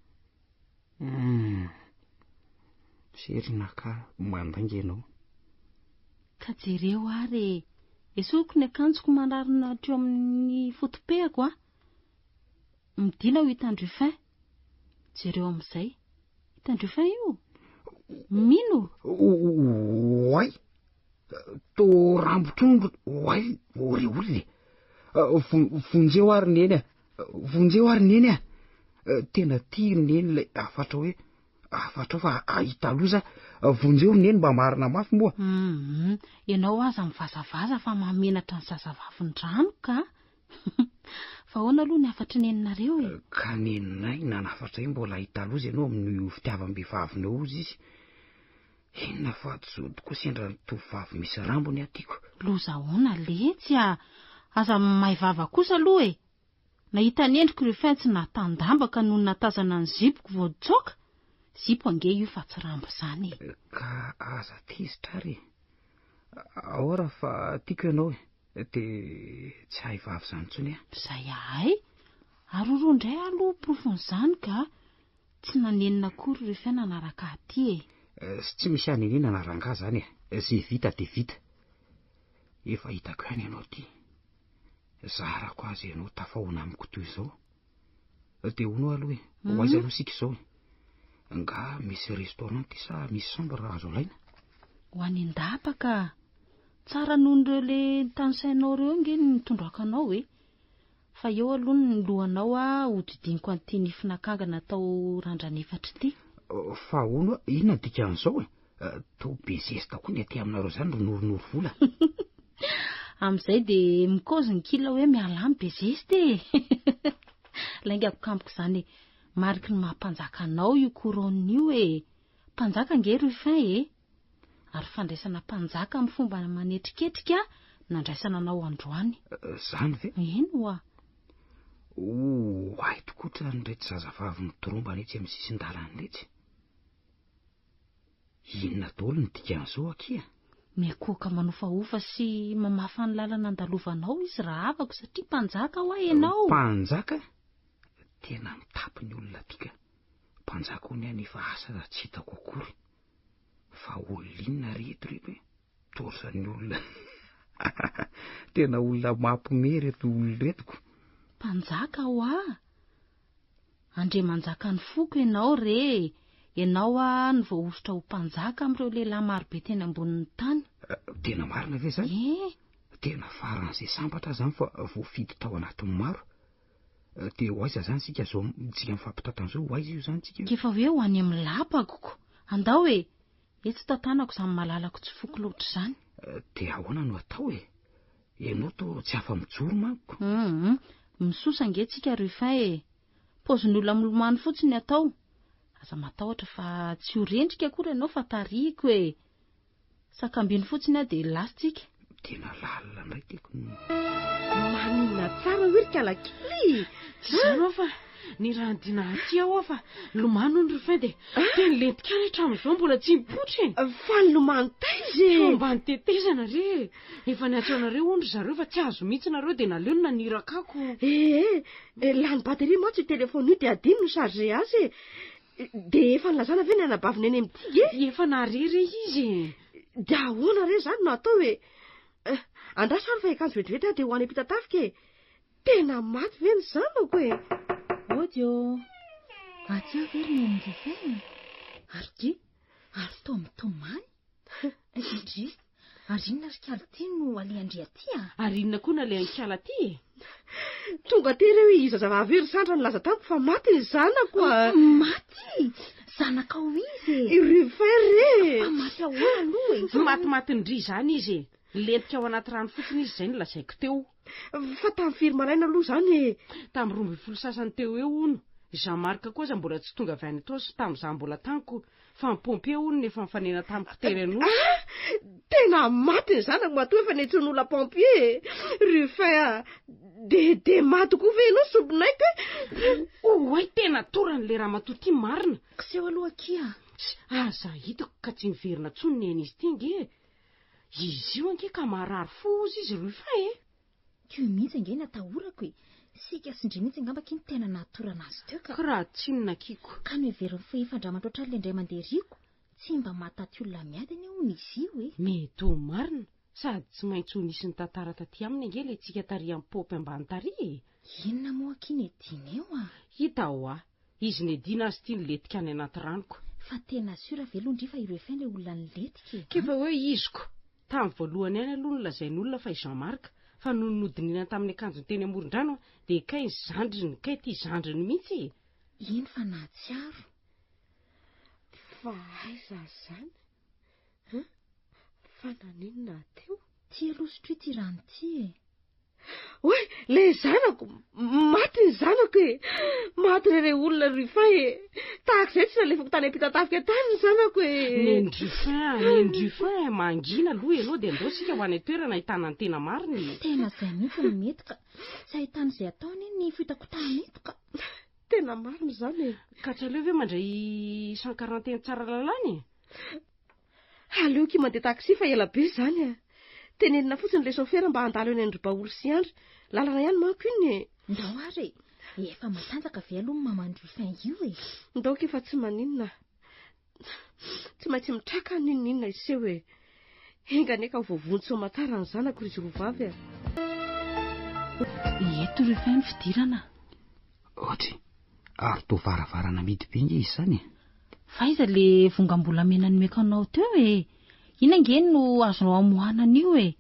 Hum. Serinaka, mandainga ianao. Ka jereo ary e. Esoriko ny akanjoko manarona hatreo amin'ny foto-pehako a. Midina ho hitan-dRuffin. Jereo amin'izay. Hitan-dRuffin io? Mino? Oay! To rambotrondro, oay, ry olona e! Vonjeo ary neny a! Vonjeo ary neny a! Tena tia ry neny ilay hafatra hoe hafatrao fa hahita loza. Vonjeo ry neny mba marina mafy moa. Hum, ianao aza mivazavaza fa mahamenatra ny zazavavindrano ka. Fa ahoana aloha ny hafatry neninareo e? Ka neninay nanafatra io mbola hahita loza ianao amin'io fitiavam-behivavinao ozy izy. Inona fa tsy tokoa sendra ny tovovavy misy rambony aho tiako. Loza ahoana letsy a! Aza may vava kosa aloha e! Nahita ny endriko ireo fin tsy nahatandamba ka nony nahatazana ny zipoko vao nitsoaka. Zipo ange io fa tsy rambo izany e! Ka aza tezitra ary e! Ao raha fa tiako ianao e! Dia tsy hahay vavy izany intsony aho. Izay ahay! Aroroa indray aloha porofon'izany ka! Tsy nanenina akory Ruffin nanaraka ahy aty e! Tsy misy hanenenana rangahy izany e! Izay vita dia vita. Efa hitako ihany ianao ity. Zarako aza ianao tafahoana amiko toy izao. Dia hono aloha e, ho aiza aloha isika izao e? Nga misy restaurant ity sa misy chambre azo alaina? Ho any an-dapa ka! Tsara noho ireo le notanisainao ireo ange ny nitondrako anao e! Fa eo aloha ny lohanao a, hodidiniko an'ity nifin'akanga natao randran'efatra ity. Fa hono a, inona ny dikan'izao e? Toa be zesta koa ny aty aminareo izany ry noronoro vola. Amin'izay dia mikaozy ny kila hoe miala any be zesta e! Laingako kampoko izany e! Mariky ny maha mpanjaka anao io couronne io e! Mpanjaka ange Ruffin e! Ary fandraisana mpanjaka amin'ny fomba manetriketrika nandraisana anao androany. Zany ve? Eny oa. Ho ahy tokoa tran'ireto zazavavy mitorombana etsy amin'ny sisin-dalana iretsy. Inona daholo ny dikan'izao akia? Miankohoka manofahofa sy mamafa ny lalana andalovanao izy rahavako satria mpanjaka hoa ianao. Mpanjaka? Tena mitapy ny olona aty ka. Mpanjaka hono aho nefa asa raha tsy hitako akory. Fa olona inona re eto reto e? Torzan'ny olona. Tena olona mampime reto olona reto ko. Mpanjaka hoa? Andriamanjakan'ny foko ianao re e! Ianao hoa no voahosotra ho mpanjaka amin'ireo lehilahy marobe teny ambonin'ny tany. Tena marina ve izany? Ie. Tena faran'izay sambatra aho izany fa voafidy tao anatin'ny maro. Dia ho aiza izany isika izao tsika mifampitantana izao? Ho aiza io izany tsika? K'efa hoe ho any amin'ny lapako ko. Andao e! Etsy tantanako izany malalako tsy foko loatra izany. Dia ahoana no atao e? Ianao toa tsy afa-mijoro manko. Hum, misosa ange tsika Ruffin e! Paozin'olona milomano fotsiny ny atao. Aza matahotra fa tsy ho rendrika akory ianao fa tarihiko e! Sakambino fotsiny aho dia lasa tsika. Tena lalina indray tiako ny. Manina tsara hoy ry kalakely. Tsy izany hoa fa ny raha nidina aty aho fa lomano hono Ruffin dia dia nilentika any hatramin'izao mbola tsy nipoitra e. Fa nilomano taiza e? Teo ambany tetezana re e. Efa niantso anareo hono ry zareo fa tsy azo mihitsy nareo dia naleony naniraka ako. Ee, lany batterie mantsy io téléphone io dia adino ny charger azy e. Dia efa nilazana ve ny anabaviny eny amin'ny digue e? Efa nahare re izy e. Dia ahoana re izany no atao e? Andraso ary fa hiakanjo vetivety aho dia ho any Ampitatafika e. Tena maty ve ny zanako e? Ody ô! Aty aho ve ry Neny Ruffin a? Ary dry, ary toa mitomany. Dry, ary inona ry kala ity no alehan-dry aty a? Ary inona koa no alehan'i kala aty e? Tonga aty ireo i zazavavy io ry Sandra nilaza tamiko fa maty ny zanako a! Maty? Zanakao iza e? I Ruffin re! Fa maty ahoana aloha e? Tsy matimatin-dry izany izy e! Nilentika ao anaty rano fotsiny izy izay no lazaiko teo. Fa tamin'ny firy maraina aloha izany e? Tamin'ny 12 sasany teo eo hono. I Jean Marc koa aza mbola tsy tonga avy any Itaosy tamin'izaho mbola tany ko. Fa ny pompier hono no efa nifanena tamiko teny Anosy. Ah! Tena maty ny zanako matoa efa niantsoan'olona pompier e! Ruffin a! Dia dia maty koa ve ianao sompinaiko e? Oay tena torany le ramatoa ity marina. Kiseho aloha akia. Aza hitako ka tsy miverina intsony ny ain'izy ity ange e! Izy io ange ka marary fo ozy izy Ruffin e! Ko io mihitsy ange no atahorako e! Sika sy ndry mihitsy angamba akia no tena nahatorana azy teo ka. Ko raha tsinona akia ko. Ka noheveriny fa efa andramatra ohatran'ilay indray mandeha riako, tsy mba mahataty olona miady anie hono izy io e! Mety ho marina, sady tsy maintsy ho nisy nitantara taty aminy ange ilay tsika tary am-paopy ambany tary e! Inona moa akia ny edina eo a? Hita hoa, izy nedina azy ity nilentika any anaty ranoko. Fa tena sûr ve aloha ndry fa i Ruffin ilay olona nilentika e? K'efa hoe izy ko! Tamin'ny voalohany ihany aloha nolazain'olona fa i Jean Marc, fa nony nodinihina tamin'ny akanjony teny amoron-drano dia kay ny zandriny, kay ity zandriny mihitsy e! Eny fa nahatsiaro. Fa aiza izany? Hein? Fa naninona teo? Ty aloha sotroy ity rano ity e! Oay, le zanako, maty ny zanako e! Maty re re olona Ruffin e! Tahaka izay tsy nalefako tany Ampitatafika tany ny zanako e! Neny Ruffin a, Neny Ruffin a, mangina aloha ianao dia andao isika ho any an-toerana ahitana ny tena marina e! Tena izay mihitsy no mety ka! Tsy ahitana izay atao anie ny fihotakotahana eto ka! Tena marina izany e! Ka tsy aleo ve mandray 140 eny Tsaralalàna e? Aleoko i mandeha taxi fa ela be izany a! Tenenina fotsiny ilay saofera mba handalo eny Androbahory sy Andry. Lalana ihany manko iny e! Ndao ary e! Efa matanjaka ve aloha ny maman'i Ruffin io e? Ndao akia fa tsy maninona. Tsy maintsy mitraka aho n'inon'inona hiseho e! Enga anie ka ho voavonjy soamantsara ny zanako ry izy roa vavy a! Eto Ruffin ny fidirana. Ohatry, ary toa varavarana mihidy be nge izy izany e! Fa aiza le vongam-bolamena nomeko anao teo e? Iny ange no azonao amoahana an'io e!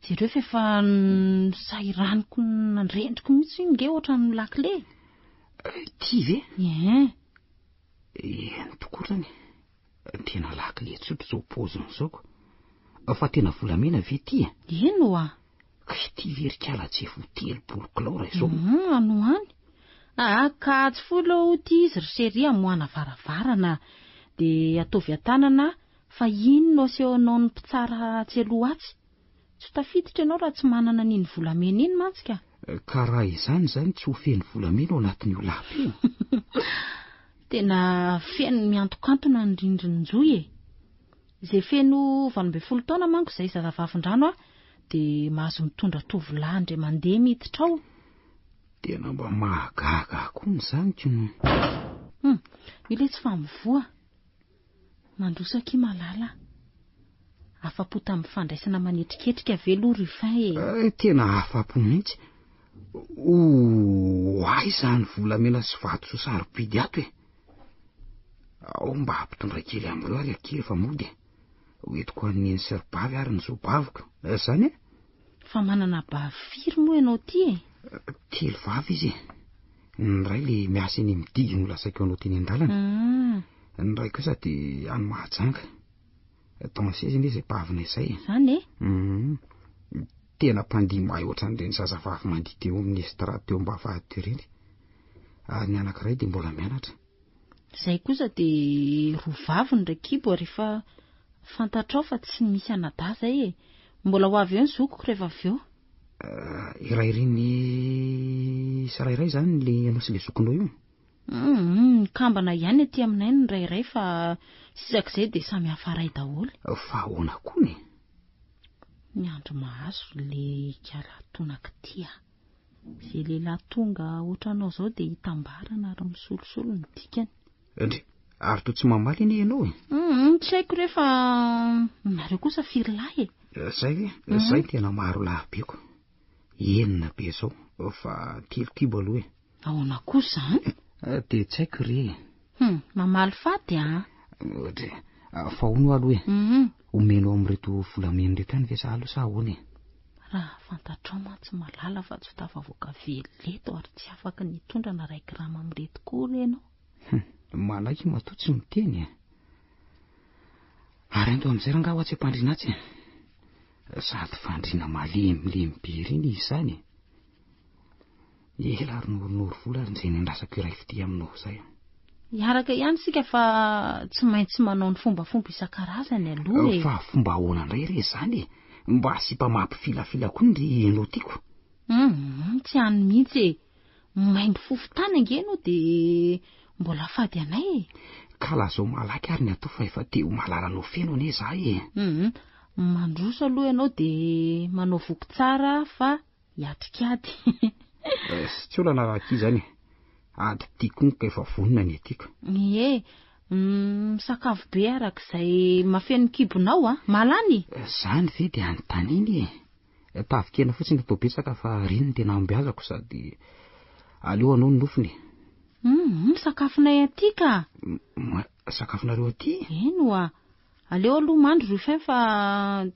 Jereo fa efa nosahiraniko nandrendriko mihitsy iny nge ohatran'ny lakile e! Ity ve? Ie. Eny tokoa zany. Tena lakile tsotra izao paoziny izao ko. Fa tena volamena ve ity e? Eny oa. Ka ity ve ry kala tsy efa ho 30 kilao raha izao? Hum, any ho any. Aa, ka tsy folo ity izy ry chérie amoahana varavarana. Dia ataovy an-tanana. Fa iny no asehonao ny mpitsara atsy aloha atsy. Tsy ho tafiditra ianao raha tsy manana an'iny volamena iny mantsy ka. Ka raha izany izany tsy ho feno volamena ao anatin'io lapa io. Tena feno miantokantona ny rindrin-johy e. Izay feno 18 taona manko izay zazavavindrano a, dia mahazo mitondra tovolahy indray mandeha miditra ao. Tena mba mahagaga ahy koa ny izany ko. Hum, io ilay tsy fa mivoha. Mandroso akia Malala a. Afa-po tamin'ny fandraisana manetriketrika ve aloha Ruffin e? Eh, tena afa-po mihitsy. Ho aiza ny volamena sy vatosoa sarobidy ato e? Ao mba hampitondra kely amin'ireo ary akia rehefa mody e. Ho entiko any neny sy ry bavy ary ny zobaviko. Izany e? Fa manana bavy firy moa ianao ity e? Telo vavy izy e. Ny iray le miasa eny amin'ny digy nolazaiko anao teny an-dalana. Ny iray kosa dia any Mahajanga. Danseuse anie izay bavinay izay e. Izany e? Tena mpandihy mahay ohatran'ireny zazavavy mandihy teo amin'ny estrade teo am-bavahady teo ireny. Ary ny anankiray dia mbola mianatra. Izay kosa dia roa vavy ny rakibo ary efa fantatrao fa tsy misy anadahy izay e. Mbola ho avy eo ny zokiko rehefa avy eo. Iray reny sy ray iray izany le ianao sy le zokinao io? Mikambana ihany aty aminay ny ray iray fa sisak'izay dia samy hafa ray daholo. Fa ahoana koa e? Ny andro mahazo le ikala tonak'ity a. Izay lehilahy tonga ohatranao izao dia hitambarana ary misolosolo ny dikany. Ndry, ary toa tsy mamaly anie ianao e? Tsy haiko re fa nareo kosa firy lahy e? Zay ve? Zay tena maro lahy be ko. Enina be izao, fa telo kibo aloha e. Ahoana kosa izany? Dia tsy haiko re e. Mamaly faty a! Ndry, fa hono aloha e, omenao amin'ireto volamena ireto ihany ve za aloha sa ahoana e? Raha fantatrao mantsy Malala fa tsy ho tafavoaka velona eto ary tsy afaka ny hitondra na iray grama amin'ireto koa re ianao. Hum, manaiky matoa tsy miteny e. Ary ento amin'izay rangaha ho atsy am-pandriana atsy e. Sady fandriana malemilemy be ireny izy izany e. Ela ary noronoro vola ary izay niandrasako iray fitia aminao izay. Hiaraka ihany isika fa tsy maintsy manao ny fombafomba isan-karazany aloha e. Fa fomba ahoana indray re izany e? Mba sipa mampifilafila koa ny ry ianao tiako. Hum, tsy any mihitsy e. Maimbo fofontany ange ianao dia mbola fady anay e. Ka lazao malaky ary ny atao fa efa te ho malalanao feno anie za e. Hum, mandroso aloha ianao dia manao voky tsara fa hiatrik'ady. Eh, tsy olana raha akia izany e. Ady tiako ka efa vonona ny etiako. Ie, misakafo be arak'izay mafeno ny kibonao a. Mahalany? Izany ve dia anontaniana e. Tavin-kena fotsiny atao betsaka fa ireny no tena ambiazako sady aleo anao ny nofony e. Hum, sakafonay aty ka. Sakafonareo aty? Eny oa. Aleo aloha mandry Ruffin fa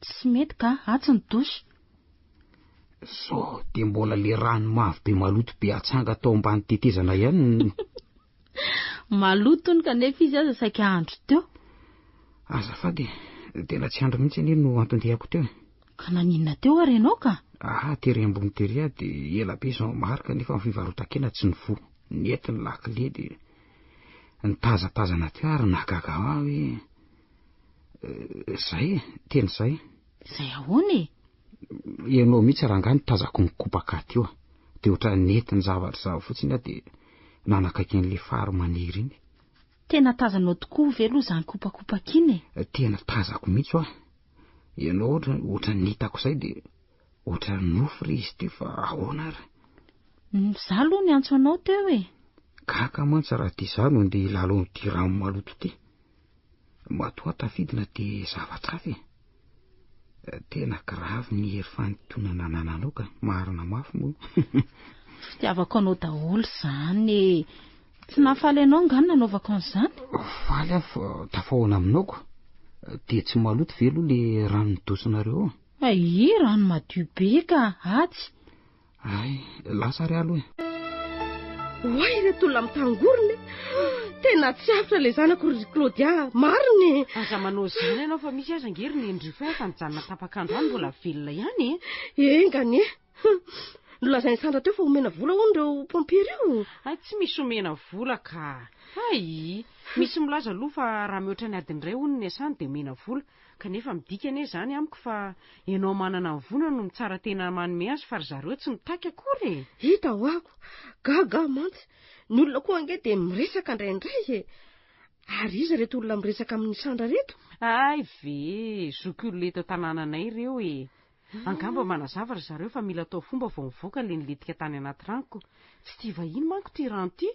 tsy mety ka, atsy ny douche. Sao dia mbola le rano mavo be maloto be atsanga tao ambany tetezana ihany no. Maloto hono kanefa izy aza saika handro teo. Azafady e, tena tsy handro mihitsy anie no anton-diako teo e. Ka naninona teo ary ianao ka? Ah, tery ambony tery aho dia ela be izao marika nefa ny fivarotan-kena tsy nivoha. Nety ny lakile dia nitazatazana teo ary nahagaga ahy hoe izay e, tena izay. Izay ahoana e? Ianao mihitsy rangahy no tazako nikopaka teo a. Dia ohatran'ny nety ny zavatra izaho fotsiny aho dia nanakaiky an'ilay fary maniry iny. Tena tazanao tokoa ve aloha izany kopakopaka iny e? Tena tazako mihitsy hoa. Ianao ohatra ohatran'ny hitako izay dia ohatran'ny nofy re izy teo fa ahoana ary? Izaho aloha niantso anao teo e. Gaga mantsy raha ity izaho no andeha hilalao an'ity rano maloto ity. Matoa tafidina dia zavatra hafa e. Tena grave ny hery fanintonana anananao ka, marina mafy moa. Fitiavako anao daholo izany e. Tsy nahafaly anao angaha ny nanaovako an'izany? Faly aho fa tafahoana aminao ko. Dia tsy maloto ve aloha le rano nidosinareo ao? Aii, rano madio be ka, atsy. Ay, lasa ary aloha e. Oay ireto olona mitangorona e! Tena tsy avotra ilay zanako ry Claudia, marina e! Aza manao izany ianao fa misy aza ange ry Neny Ruffin efa nijanona tapak'andro any mbola velona ihany e! Enga anie! Nolazain'i Sandra teo fa homena vola hono ireo pompiers ireo. Hay tsy misy omena vola ka. Hay! Misy milaza aloha fa raha mihoatra ny adiny iray hono ny asany dia omena vola. Kanefa midika anie izany amiko fa ianao manana ny vola no mitsara tena manome azy fa ry zareo tsy mitaky akory e! Hita ho'aho, gaga aho mantsy. Ny olona koa ange dia miresaka indraindray e! Ary iza ireto olona miresaka amin'i Sandra ireto? Hay ve! Zokiolona eto an-tanànanay ireo e! Angamba manazava ry zareo fa mila atao fomba vao mivoaka ilay nilentika tany anaty rano ko. Tsy tia vahiny manko ity rano ity.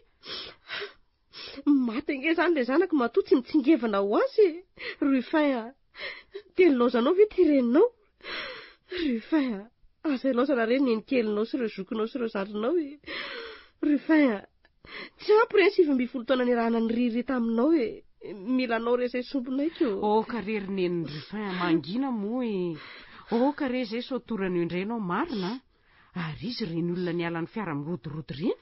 Maty ange izany ilay zanako matoa tsy mitsingevana ho azy e! Ruffin a! Dia nilaozanao ve ity reninao? Ruffin a! Aza ilaozana re ny nenikelinao sy ireo zokinao sy ireo zandrinao e! Ruffin a! Tsy ampy re ny 19 taona niarahana niririry taminao e! Mila anao re izay sombinaiko. Aoka re ry nenin'i Ruffin a! Mangina moa e! Aoka re izay sao torana eo indray ianao marina a! Ary izy ireny olona niala ny fiara mirodorodo ireny?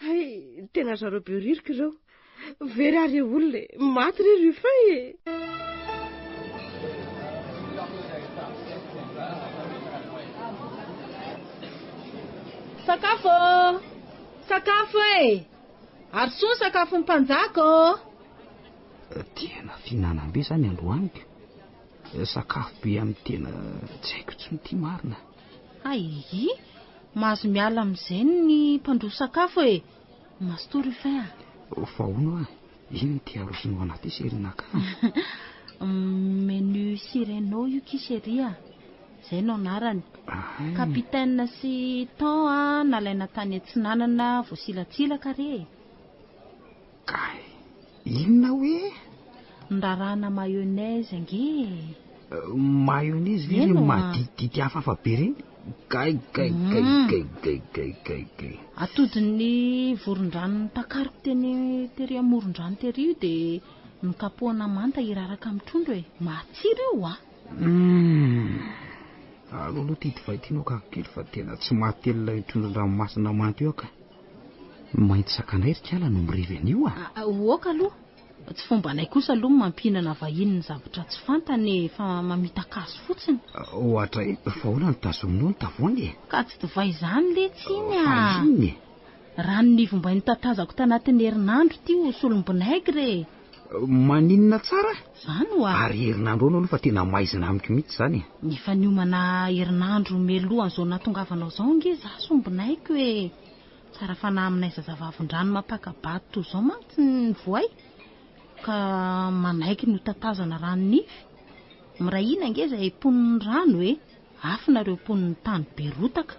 Hay, tena zareo beririka ireo. Very ahy re olona e! Maty re Ruffin e! Sakafo ô! Sakafo e! Arosoa ny sakafon'ny mpanjaka ô! Tena fihinanam-be izany androaniko. Sakafo be amin'ny tena tsy haiko intsony ity marina. Hay, mahazo miala amin'izay ny mpandroso sakafo e! Mazotoa Ruffin a! Fa hono hoa, inona ity arosonao anaty ity Serena ka? Menu Sireno io ki chérie a! Izay no anarany. Capitaine sy thon a, nalaina tany atsinanana voasilatsilaka re e! Kay, inona hoe? Nirarahana mayonnaise ange e! Mayonnaise ve ireny maditidity hafahafa be ireny? Gay gay gay gay gay gay gay gay. Atodin'ny vorondrano notakariko teny tery amoron-drano tery io dia nokapohana manta hiraraka amin'ny trondro e! Matsiro io a! Humm. Aleo aloha ity divay ity no akako kely fa tena tsy mahatelina io trondron-dranomasina manta io aho ka. Mainty sakanay ry kala no mirevy an'io a! Oka aloha, tsy fombanay kosa aloha ny mampihinana vahiny ny zavatra tsy fantany e, fa mamitaka azy fotsiny. Ohatra e, fa ahoana no tazominao ny tavoahangy e? Ka tsy divay izany letsy iny a! Fa inona e? Rano nivombay notatazako tanatin'ny herinandro ity ho solom-binaigre e! Maninona tsara? Izany oa! Ary herinandro ahoana aloha fa tena maizina amiko mihitsy izany e! Efa niomana herinandro mialohan'izao nahatongavanao izao ange izaho sombinaiko e! Tsara fanahy aminay zazavavindrano mampaka-bady toy izao mantsy ny voay ka manaiky ny hotatazana rano nify. Miray hina ange izay mponin'ny rano e! Afina ireo mponin'ny tany be rotaka.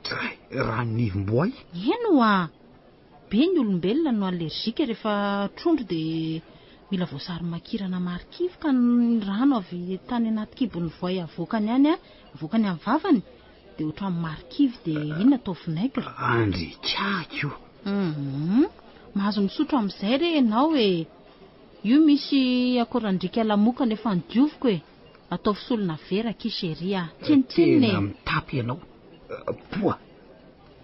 Dray, rano nivim-boay? Eny oa! Be ny olombelona no allergique rehefa trondro dia mila voasary makirana marikivy ka ny rano avy tany anaty kibon'ny voay avoakany any avoakany amin'ny vavany dia ohatran'ny marikivy dia iny atao vinaigre. Andry kaky o! Hum, mahazo misotro amin'izay re ianao e! Io misy akorandriaka lamokana efa nodioviko e! Ataovy solona vera akia chérie a! Tsinontsinona e! Tena mitapy ianao. Poa!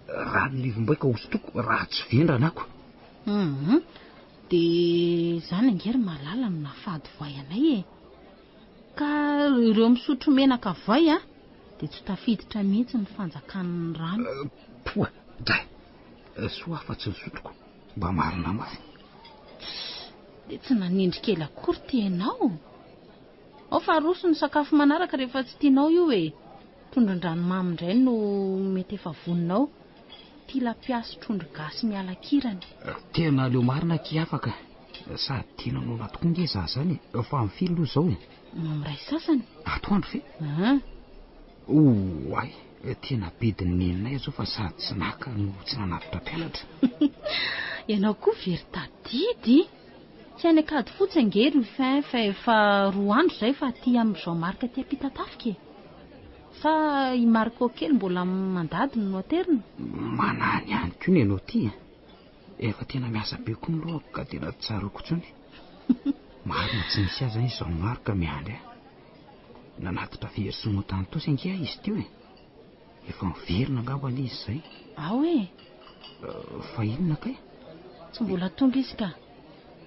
Rano nivimbaiko hosotroko raha tsy vendrana ako. Hum, dia izany ange ry Malala no nahafady voay anay e. Ka ireo misotro menaka voay a, dia tsy tafiditra mihitsy ny fanjakan'ny rano. Poa, dray. Soa aho fa tsy nisotroko. Mba marina mafy. Dia tsy nanindry kely akory ity ianao. Ao fa aroso ny sakafo manaraka rehefa tsy tianao io e. Trondron-dranomamy indray no mety efa vonona ao. Tilapia sy trondro gasy miala kirany. Tena aleo marina akia afaka. Sady tena noana tokoa nge za zany e. Fa amin'ny firy aloha izao e? Miray sasany. Atoandro ve? An. Oay, tena bedin'ny neninay izao fa sady tsy naka no tsy nanatitra mpianatra. Ianao koa very tadidy. Tsy any Ankadifotsy ange Ruffin fa efa roa andro izay fa aty amin'i Jean Marc aty Ampitatafika e! Sa i Marco kely mbola mandady no aterina? Manany ihany koa ny anao ity e! Efa tena miasa be koa ny lohako ka tena tsy tsaroako intsony. Marina tsy misy ahy izany i Jean Marc miandry ahy. Nanatitra versement tany Tosy ange aho izy teo e! Efa miverina angamba anie izy izay. Ao e! Fa inona kay? Tsy mbola tonga izy ka.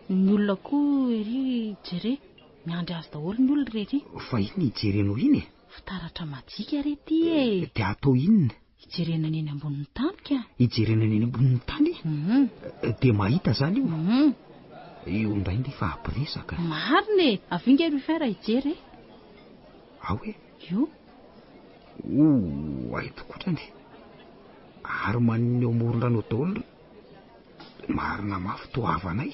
Ny olona koa ery jere, miandry azy daholo ny olona ery. Fa inona ijerenao iny e? Fitaratra majika re ty e! Dia atao inona? Hijerena ny eny ambonin'ny tany ka. Hijerena ny eny ambonin'ny tany? Mhm. Dia mahita izany io? Mhm. Io indray nge fa hampiresaka. Marina e! Avia nge Rufin raha hijery e! Ao e! Io. Oay tokotrany. Ary maninona eo amoron-drano eo daholo ry. Marina mafy toa havanay.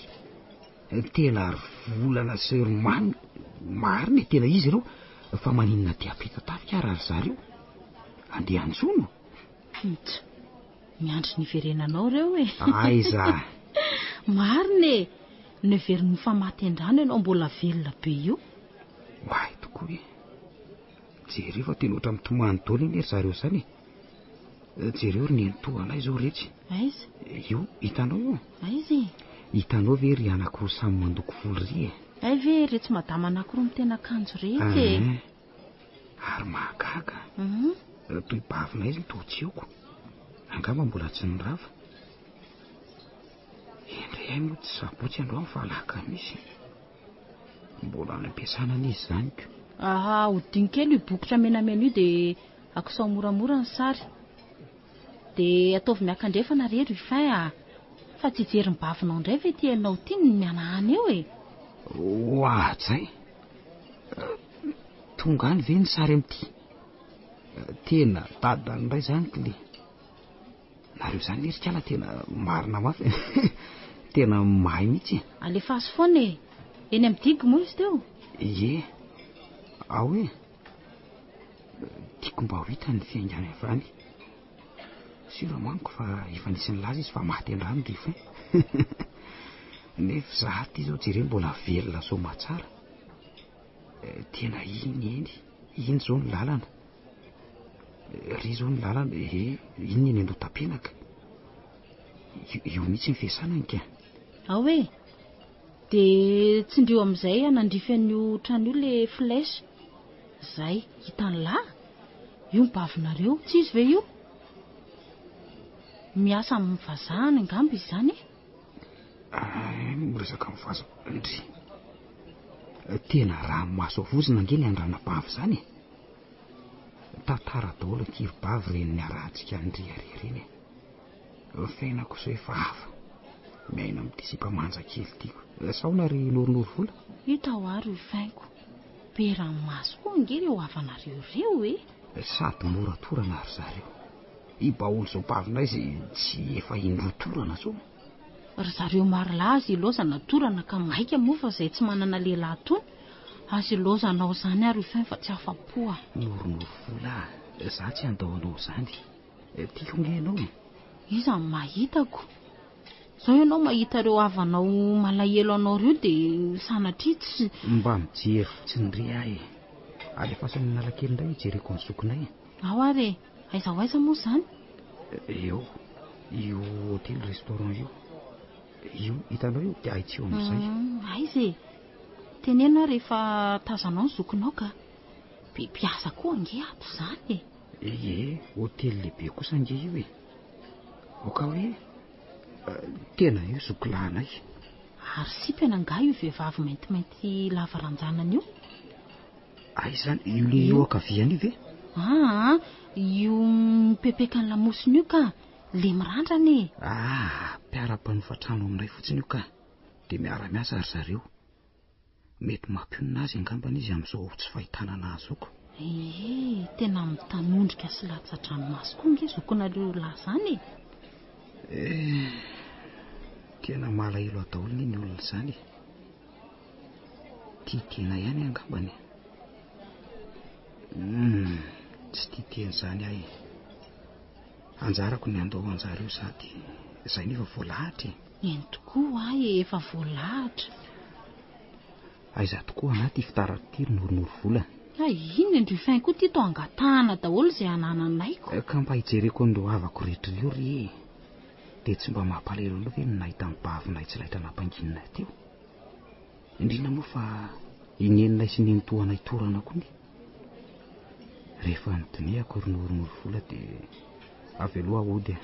Tena ry volana sy ry mamy. Marina e, tena izy ireo. Fa maninona aty Ampitatafika ary ry zareo? Andeha hanjono? Ntsa. Miandry ny hiverenanao ireo e. Aiza? Marina e! Noheveriny fa maty an-drano ianao mbola velona be io. Oay tokoa e! Jereo fa tena ohatran'ny mitomany daholo anie ry zareo izany e. Jereo ry nenitoa anay izao retsy. Aiza? Io, hitanao io? Aiza e? Hitanao ve ry anankiroa samy mandoko volo ry e? Hay ve retsy madama anankiroa mitena akanjo retsy e? Eeh. Ary mahagaga. Toy bavinay izy no toa tsy eoko. Angamba mbola tsy nirava. Endrey hay moa tsy sabotsy androany fa alakamisy. Mbola any am-piasana anie izy izany ko. Aha, hodino kely io bokotra menamena io dia akosao moramora ny sary. Dia ataovy miakandrefana re Rufin a! Fa tsy hijery ny bavinao indray ve ity ianao ity no mihanahana eo e? Oadray! Tonga any ve ny sary amin'ity? Tena dadany indray izany kle. Nareo izany ve ry kala tena marina mafy e. Tena mahay mihitsy e. Alefaso foana e. Eny amin'ny digue moa izy teo? Ie. Ao e. Tiako mba ho hita ny fiaingany avy any. Sûr manko fa efa nisy nilaza izy fa maty an-drano ry fin. Nefa izaho aty izao jereo mbola velona soamatsara. Tena iny eny, iny izao ny lalana. Ry izao ny lalana, eh, iny eny Andohatapenaka. Io mihitsy ny fiasana ka. Ao e! Dia tsindrio amin'izay hanandrify an'io trano io le flèche. Zay, hitan'lah? Io ny bavinareo, tsy izy ve io? Miasa amin'ny vazaha any angamba izy izany e? Ah, miresaka amin'ny vazaha, ndry. Tena ranomaso vozona ange ny andranabavy izany e. Tantara daholo akia ry bavy ireny niarahantsika niriaria ireny e. Ny fiainako izao efa hafa. Miaina amin'ity sipa manja kely ity. Saona ry Noronoro vola? Hita hoa ry Faingo. Be ranomaso koa ange ireo havanareo ireo e. Sady mora torana ry zareo. I Baoly izao bavinay izay tsy efa indroa torana izao. Ry zareo marolahy aza ilaozana torana ka maika moa fa izay tsy manana lehilahy tony. Aza ilaozanao izany aho ry Fin fa tsy afa-po aho. Noronoro vola a, za tsy handao anao izany. Tiako nge ianao e. Iza no mahita ko? Zao ianao mahita ireo havanao malahelo anao ireo dia sanatria tsy. Mba mijery fotsiny re aho e. Alefaso any Analakely indray hijereko ny zokinay e. Ao ary e. Aiza ho aiza moa izany? Eo. Io hotely restaurant io. Io hitanao io dia ahitsio amin'izay. Aiza e? Teneno aho rehefa tazanao ny zokinao ka. Be mpiasa koa ange ato izany e. Ie, hotely lehibe kosa ange io e. Aoka hoe tena io zokilahinay. Ary sipany angaha io vehivavy maintimainty lava ranjanana io? Aiza izany? Io le eo ankaviany io ve? Aa, io mipepeka ny lamosiny io ka, le mirandrana e. Ah, mpiara-mpanofa trano aminay fotsiny io ka. Dia miara-miasa ry zareo. Mety mampionona azy angambany izy amin'izao tsy fahitana anazy izao ko. Ee, tena mitanondrika sy latsa-dranomaso koa ange zokinareo lahy izany e. Eh, tena malahelo ahy daholo anie ny olona izany e. Tia tena ihany angambany. Hmm, tsy tia tena izany aho e. Anjarako ny handao anjareo sady izay nefa voalahatra e. Eny tokoa hoa e, efa voalahatra. Aiza tokoa anah ty fitaratra ty ry Noronoro vola. Hay inona ndry fin koa ty toa angatahana daholo izay anananay ko. Ka mba hijereko an'ireo havako rehetra ireo re e. Dia tsy mba mampalahelo anao ve ny nahita ny bavinay tsy laitra nampanginina teo? Indrindra moa fa i neninay sy nenitoanay torana koa ny. Rehefa nodinihako ry Noronoro vola dia avelao aho hody a.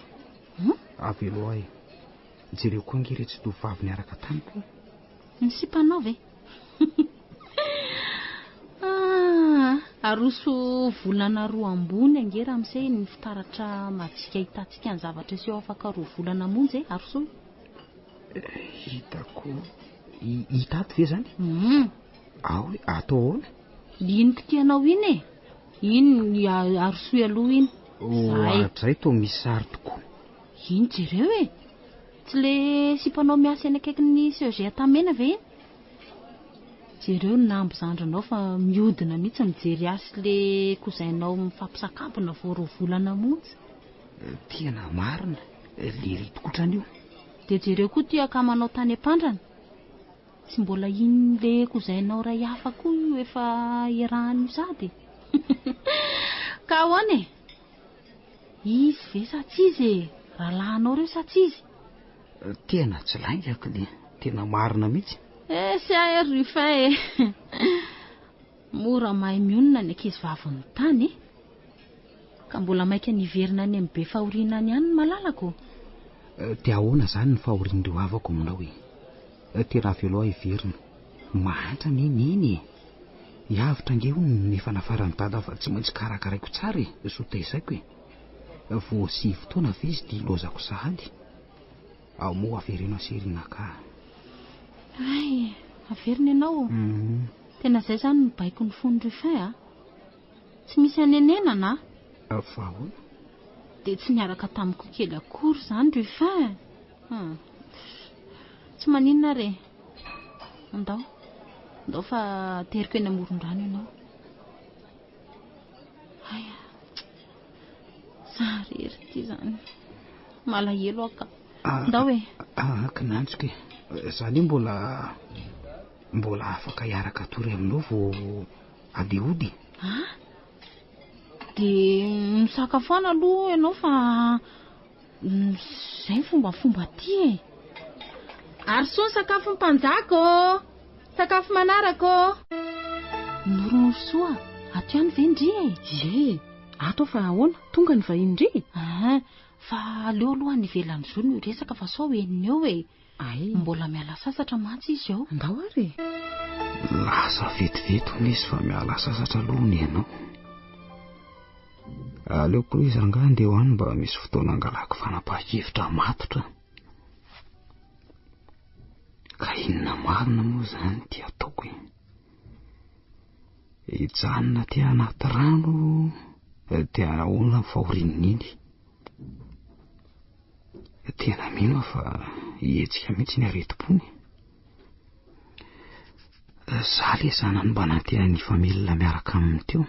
Avelao aho e. Jereo koa ange iretsy tovovavy niaraka tamiko e. Ny sipanao ve? Ah! Aroso volana roa ambony ange ramose ny fitaratra majika ahitantsika ny zavatra hiseho afaka roa volana monja e, arosoy. Hitako, hita ato ve izany? Hum. Ao e, atao ahoana? Iny kitihanao iny e, iny arosoy aloha iny. Zay. Ohatray toa misy sary tokoa. Iny jereo e, tsy le sipanao miasa eny akaikin'ny CEG Antanimena ve iny? Jereo ny nambo zandrinao fa miodina mihitsy mijery ahy sy le cousin-nao mifampisakambina vao roa volana monja. Tena marina, lery tokotrany io. Dia jereo koa ity akamanao tany am-pandrana. Tsy mbola iny le cousin-nao iray hafa koa io efa iarahany io sady e. Ka ahoana e? Izy ve sa tsy izy e? Rahalahinao ireo sa tsy izy? Tena tsy laingako le, tena marina mihitsy. Eh, c'est ahy ry Ruffin e. Mora mahay mionona ny ankizy vavin'ny tany e. Ka mbola maika ny hiverina any amin'ny be fahoriana any ihany ny malalako. Dia ahoana izany ny fahorian'ireo havako aminao e? Tena avelao aho hiverina. Mahantra anie Neny e. Hiavotra ange hono ny efa nafaran'i Dada fa tsy maintsy karakaraiko tsara e, soa tezaiko e. Vao sivy taona ve izy dia ilaozako sahady? Ao moa avereno aserina ka. Hay, averina ianao? Tena izay izany no baikon'ny fon'i Ruffin a! Tsy misy anenenana a! Fa ahoana? Dia tsy niaraka tamiko kely akory izany Ruffin a! Tsy maninona ary e! Andao, andao fa ateriko eny amoron-drano ianao. Hay a! Za irery ity izany. Malahelo aho ka. Ndao e. Ah, kinanjiko e. Za anie mbola mbola afaka hiaraka hatory aminao vao andeha hody. Ah? Dia misakafoana aloha ianao fa izay ny fombafomba aty e. Ary soa ny sakafon'ny mpanjaka ô! Sakafo manaraka ô! Noronorosoa, ato ihany ve ndry e? Ie, ato aho fa ahoana? Tonga ny vahiny ndry? Aa, fa aleo aloha any ivelan'ny zo no hiresaka fa sao henony eo e. Ay. Mbola miala sasatra mantsy izy ao. Andao ary e. Lasa vetivety hono izy fa miala sasatra aloha hono ianao. Aleoko aloha izy rangahy andeha ho any mba misy fotoana angalako fanapahan-kevitra matotra. Ka inona marina moa izany ity ataoko e? Hijanona aty anaty rano dia ahoana ny fahorian'iny? Tena mino aho fa hihetsika mihitsy ny aretim-pony. Za le zanany mba nanteha ny hifamelona miaraka aminy teo.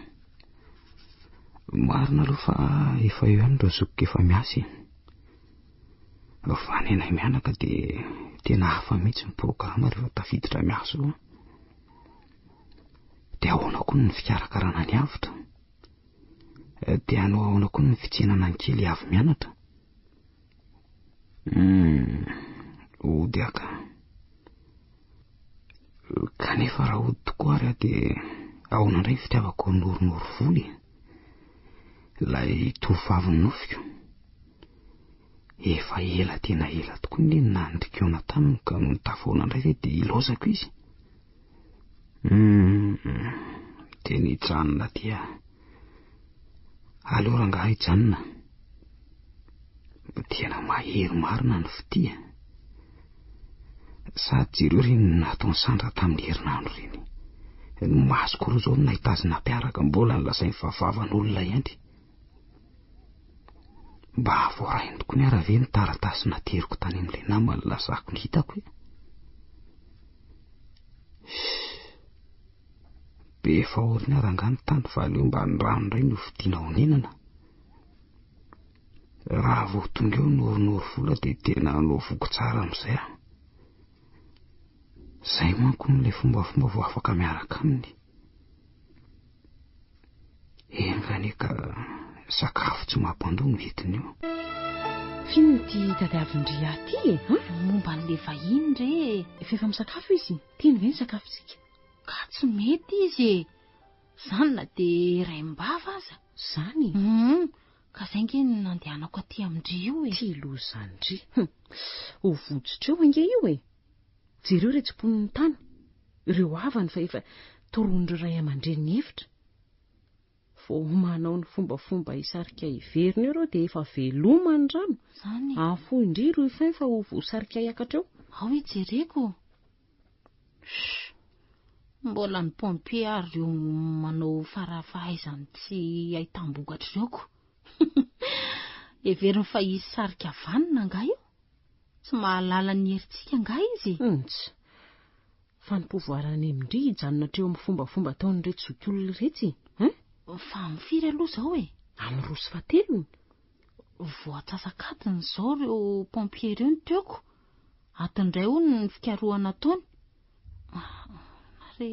Marina aloha fa efa eo ihany ireo zokiko efa miasa e. Fa ny anay mianaka dia tena hafa mihitsy ny programa rehefa tafiditra miasa eo. Dia ahoana koa ny fikarakarana ny avotra? Dia hanao ahoana koa ny fitsenana ny kely avy mianatra? Hmm, hody aho ka. Kanefa raha hody tokoa ary aho dia ahoana indray ny fitiavako noronoro voly e? Ilay tovovavin'ny nofiko. Efa ela tena ela tokoa anie no nandrikona taminy ka nony tafahoana indray ve dia ilaozako izy? Hum, dia nijanona aty aho. Aleo rangahy hijanona. Tena mahery marina ny fitia. Sady jereo ireny nataon'i Sandra tamin'ny herinandro ireny. Ny masoko roa izao no nahita azy nampiaraka mbola nolazainy fa vavan'olona ihany. Mba voarainy tokoa ny ara ve ny taratasy nateriko tany amin'ilay namany lazako ny hitako e? Be fahoriana rangahy ny tany fa aleo mba ny rano indray no vidiana honenana. Raha vao tonga eo noronoro vola dia tena hanao voky tsara amin'izay aho. Izay manko hono ilay fombafomba vao afaka miaraka aminy. Enga anie ka sakafo tsy mampandoa no entiny eo. F'inona ity tadiavin-dry ahy ity e? An? Momba an'ilay vahiny re e. Efa efa misakafo izy. Tiany ve ny sakafontsika? Ka tsy mety izy e. Zany na dia raim-bava aza. Zany? Hum, ka zay nge no nandehanako aty amin-dry io e. Ty lozan-dry. Hum, ho votsotra eo ange io e. Jereo iretsy mponin'ny tany, ireo havany fa efa toroan'ireo ray aman-dreniny hevitra. Vao manao ny fombafomba hisarika hiverina eo ireo dia efa veloma ny rano. Zany e. Afoy indry Ruffin fa ho voasarika hiakatra eo. Ao hijereko. Shh. Mbola ny pompier ary ireo manao fara-fahaizany tsy ahitam-bokatra ireo ko. Heveriny fa hisy sarika vanona angaha io? Tsy mahalala ny herintsika angaha izy? Nts. Fa ny pouvoir any amin-dry hijanona hatreo amin'ny fombafomba ataon'ireto zokiolona iretsy e? Hein? Fa amin'ny firy aloha izao e? Amin'ny roa sy fahatelony. Vao antsasak'adiny izao ireo pompier ireo no teoko. Adiny iray hono ny fikarohana ataony. Ary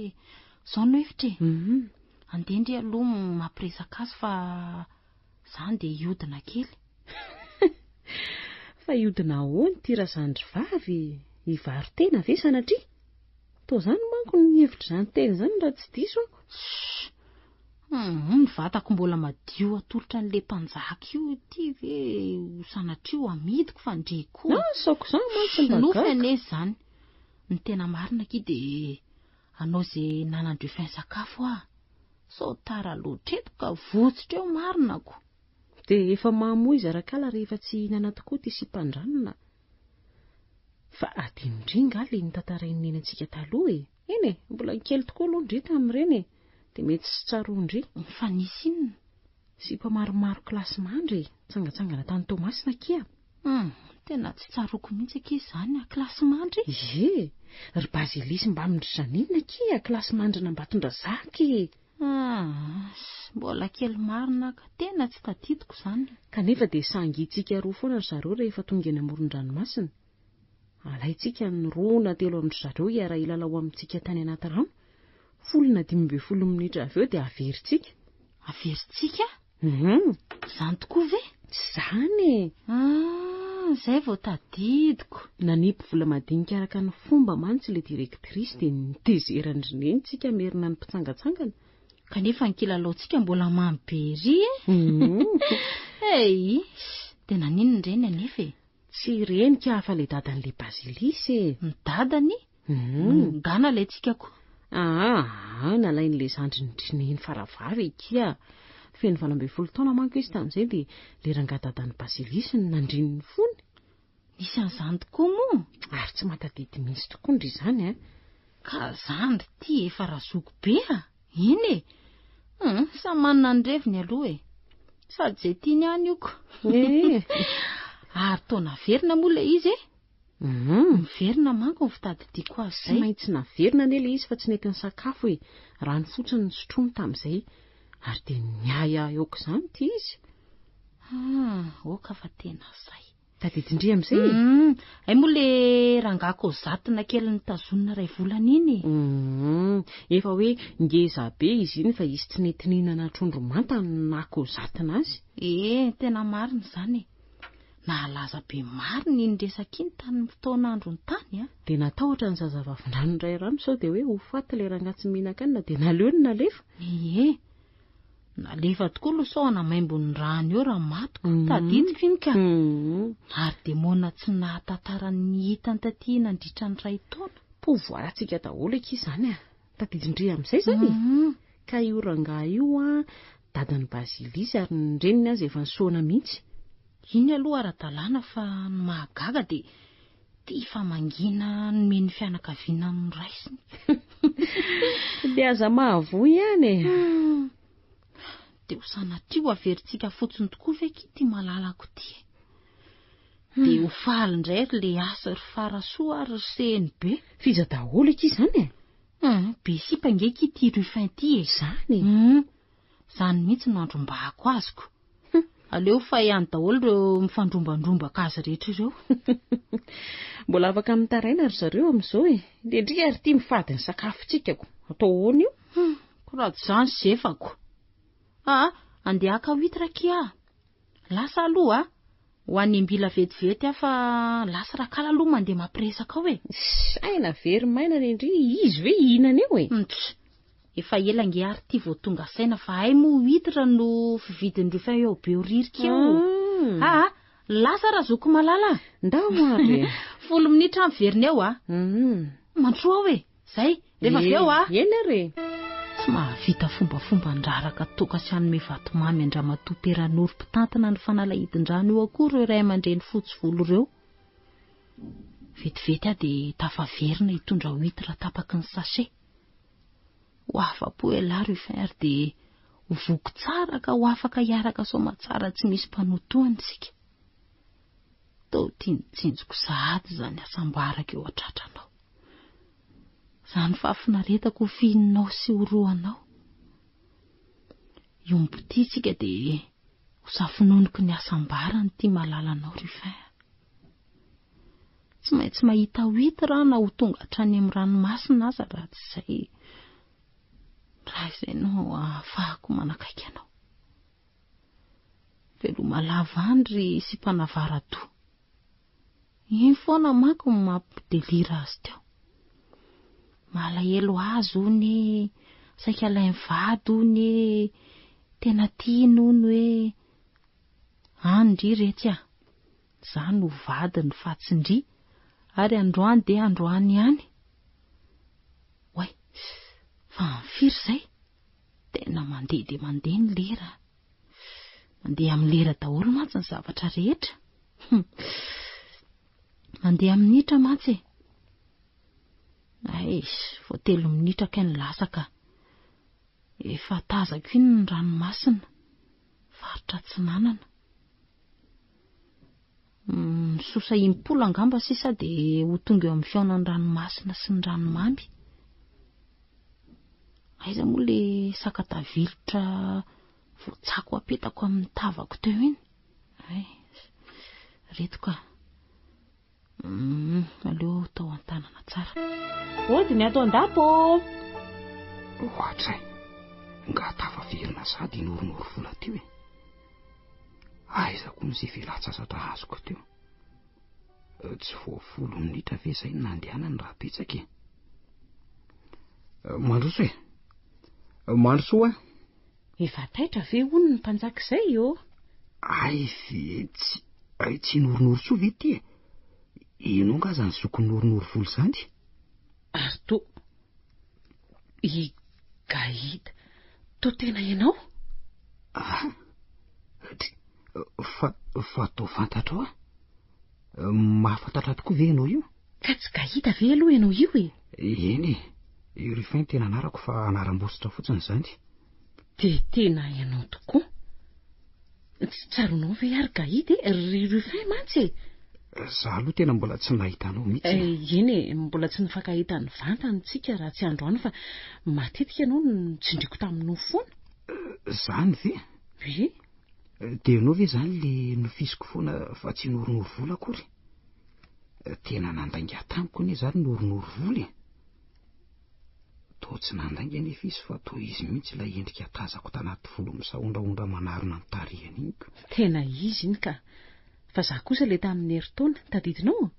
izao no hevitra e. Andeha ndry aloha mampiresaka azy fa za andeha hiodina kely. Fa hiodina ahoana ity razandry vavy? Hivaro-tena ve sanatria? Toa izany manko ny hevitr'izany teny izany raha tsy diso aho. Shh! Hum, ny vatako mbola madio atolotra an'ilay mpanjaka io ity ve ho sanatria ho amidiko fa ndry koa. Ah, saoko izany mantsy mba Nofy gaga. anie izany. Ny tena marina akia dia anao izay nanan-dRuffin sakafo aho. Sao tara loatra eto ka votsotra eo marina ko. Dia efa mamo izy Rakala rehefa tsy hihinana tokoa ity sipan-dranona. Fa adinondry nga le notantarain'i Neny antsika taloha e? Eny e, mbola kely tokoa aloha ndry tamin'ireny e. Dia mety tsy tsaroan-dry. Fa nisy inona? Sipa maromaro kilasy mandry e, nitsangantsangana tany Toamasina akia. Hum, tena tsy tsaroako mihitsy akia izany a, kilasy mandry? Ie, ry Bazilisy mbamin-dry Janine akia, kilasy mandrin'Ambatondrazaka e. Ah, mbola kely marina ka, tena tsy tadidiko izany. Kanefa dia sangintsika roa foana ry zareo rehefa tonga eny amoron-dranomasina. Alaintsika ny roa na telo amin-dry zareo hiara-hilalao amintsika tany anaty rano. Folo na 15 minitra avy eo dia averintsika. Averintsika? Hum. Izany tokoa ve? Izany e! Ah, izay vao tadidiko. Nanipy vola madinika araka ny fomba mantsy ilay directrice dia nitezeran-dry neny tsika hamerina ny mpitsangantsangana. Kanefa ny kilalaontsika mbola mamy be ery e! Hey! Dia naninona ireny anefa e? Tsy ireny ka fa ilay dadan'ilay Basilisy e! Ny dadany? Hum. Nga nalaintsika koa? Aa, nalain'ilay zandriny neny faravavy akia. Feno 18 taona manko izy tamin'izay dia ilay rangahy dadan'i Basilisy no nandriny ny fony. Nisy an'izany tokoa moa? Ary tsy mahatadidy mihitsy tokoa ndry izany a. Ka zandry ity efa razoky be a! Eny e! Hum, samy manana ny reviny aloha e! Sady izay tiany ihany io ko. Ee. Ary toa naverina moa ilay izy e! Hum. Miverina manko ny fitadidiako azy Tsy izay. maintsy naverina anie ilay izy fa tsy nety nisakafo e! Rano fotsiny nosotroiny tamin'izay. Ary dia niahiahy aok'izany ity izy. Hum, oka fa tena zay. Tadidin-dry amin'izay e? Hum, hay moa le rangahy kaozatina kely nitazonina iray volana iny e. Hum, efa hoe ngeza be izy iny fa izy tsy nety nihinana trondro manta no naha kaozatina azy. Ee, tena marina izany e. Nahalaza be marina iny resaka iny tamin'ny fotoan'androny tany a. Dia natahotra ny zazavavindrano iray rano sao dia hoe ho faty ilay rangahy tsy mihinan-kanina dia naleony nalefa. Ie, nalefa tokoa aloha sao hanamaimbo ny rano eo raha matiko. Tadidiko iny ka. Ary dia moana tsy nahatantara ny hitany taty nandritra ny iray taona. Pouvoir-ntsika daholo akia izany a. Tadidin-dry amin'izay izany e. Ka io rangahy io an, dadan'i Basilisy ary ny reniny aza efa nisaona mihitsy. Iny aloha ara-dalàna fa ny mahagaga dia tia famangiana nomen'ny fianakaviana noraisiny. Dia aza mahavoa ihany e. Dia ho sanatria ho averintsika fotsiny tokoa ve akia ity malalako ity e? Dia ho faly indray ry Leasy ry Farasoa ary ry Seny be. F'iza daholo akia izany e? Hum, be sipa ange akia ity Ruffin ity e. Izany e? Hum, izany mihitsy no andrombahako azy ko. Aleo fa ihany daholo ireo mifandrombandrombaka azy rehetra ireo. Mbola afaka mitaraina ry zareo amin'izao e. Dia ndry ary ity mifady ny sakafontsika ko. Atao ahoana io? Hum, ko raha tsy izany zefako. Aa, andeha haka huitre akia. Lasa aloha a! Ho any Ambila vetivety aho fa lasa Rakala aloha mandeha mampiresaka ao e! Saina very maina re ndry, izy ve hihinana eo e? Ntss! Efa ela ange ary ity vao tonga saina fa hay moa huitre no fividin'ny Ruffin eo Behoririka eo. Aa! Lasa Razoky malala a! Ndao ary e! Folo minitra aho miverina eo a! Mandroa aho e! Zay, rehefa avy eo a! Eny ary e! Tsy mahavita fombafomba handraraka toaka sy hanome vatomamy an-dRamatoa Peranoro mpitantana ny fanalahidin-drano io akory ireo ray aman-dreny fotsy volo ireo. Vetivety aho dia tafaverina hitondra huitre tapaky ny sachet. Ho afa-po ialahy Ruffin ary dia ho voky tsara ka ho afaka hiaraka soamatsara tsy misy mpanotohana isika. Toa tian'ny sahady izany hasambarako eo an-tratranao. Izany fahafinaretako ho fihininao sy horohanao. Hiombo-pitia isika dia ho safononiko ny hasambarany ity malalanao Ruffin a. Tsy maintsy mahita huitre aho na ho tonga hatrany amin'ny ranomasina aza raha tsy izay raha izay no ahafahako manakaiky anao. Veloma lava any ry sipanavaradoha. Iny foana manko no mampidelira azy teo. Malahelo azy hono e, saika alainy vady hono e, tena tiany hono e. Any ndry retsy a! Za no vadiny fa tsy ndry, ary androany dia androany ihany. Oay, fa amin'ny firy izay? Tena mandeha dia mandeha ny lera a! Mandeha amin'ny lera daholo mantsy ny zavatra rehetra. Mandeha amin'ny minitra mantsy e. Aish, vao telo minitra kay ny lasa ka. Efa tazako iny ny ranomasina, faritra atsinanana. Misosa impolo angamba sisa dia ho tonga eo amin'ny fihaonan'ny ranomasina sy ny ranomamy. Aiza moa le saka tavilotra voatsako apetako amin'ny tavako teo iny? Ay, reto ka. Aleo atao an-tanana tsara. Ody ny ato an-dapa ô! Ohatray, nga tafaverina sady inoronoro vola teo e. Aiza koa ny izay fialan-tsasatra azoko teo. Tsy vao folo minitra ve izay no nandehanany raha betsaka e. Mandroso e. Mandrosoa. Efa taitra ve hono ny mpanjaka izay ô? Hay ve tsy hay tsy noronoro soa ve ity e? Ianao angaha izany zokin'ny noronoro volo izany? Ary toa i Gaïda, toa tena ianao? Ah, fa fa toa fantatrao aho. Mahafantatra tokoa ve ianao io? Ka tsy Gaïda ve aloha ianao io e? Eny e, i Ruffin tena anarako fa anaram-bositra fotsiny izany. Dia tena ianao tokoa. Tsy tsaroanao ve ary Gaïda e? Ry Ruffin mantsy e! Za aloha tena mbola tsy nahita anao mihitsy e. Eny e, mbola tsy nifankahita nivantana isika raha tsy androany fa matetika ianao no nitsindriako tamin'ny nofy foana. Zany ve? Ie. Dia ianao ve izany le nofisiko foana fa tsy noronoro vola akory? Tena nandainga tamiko anie izany noronoro vola e. Toa tsy nandainga anefa izy fa toa izy mihitsy ilay endrika tazako tanaty volo misahondrahondra manarona ny tarehiny iny ko. Tena izy iny ka. Fa za kosa ilay tamin'ny herintaona, tadidinao?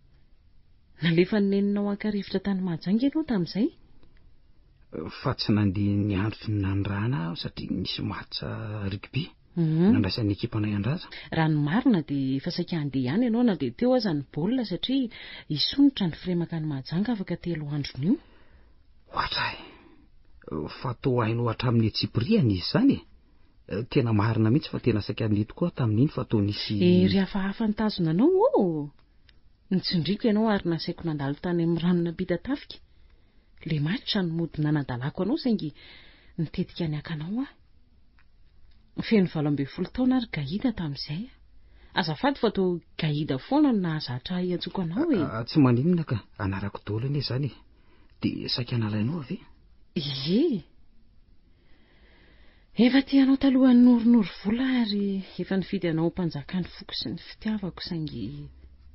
Nalefan'ny neninao haka rivotra tany Mahajanga ianao tamin'izay. Fa tsy nandeha niandry ny nanirahana aho satria nisy match rugby nandraisan'ny ekipanay andraza. Raha ny marina dia efa saika handeha ihany ianao na dia teo aza ny baolina satria hisonitra ny firemaka any Mahajanga afaka telo andron'io. Ohatray! Fa toa hainao hatramin'ny antsipiriany izy izany e! Tena marina mihitsy fa tena saika handeha tokoa aho tamin'iny fa toa nisy. Hery hafahafa nitazona anao ô! Nitsindriako ianao ary nasaiko nandalo tany amin'ny rano nampitatafika. Le match no mody nanadalako anao saingy nitetika ny haka anao aho. Feno 18 taona ary Gaïda tamin'izay. Azafady fa toa Gaïda foana no nahazatra ahy hiantsoako anao e. Ah, tsy maninona ka, anarako daholo anie izany e. Dia saika nalainao ve? Ie. Efa tia anao talohan'ny noronoro vola ary efa nifidy anao ho mpanjakan'ny foko sy ny fitiavako saingy.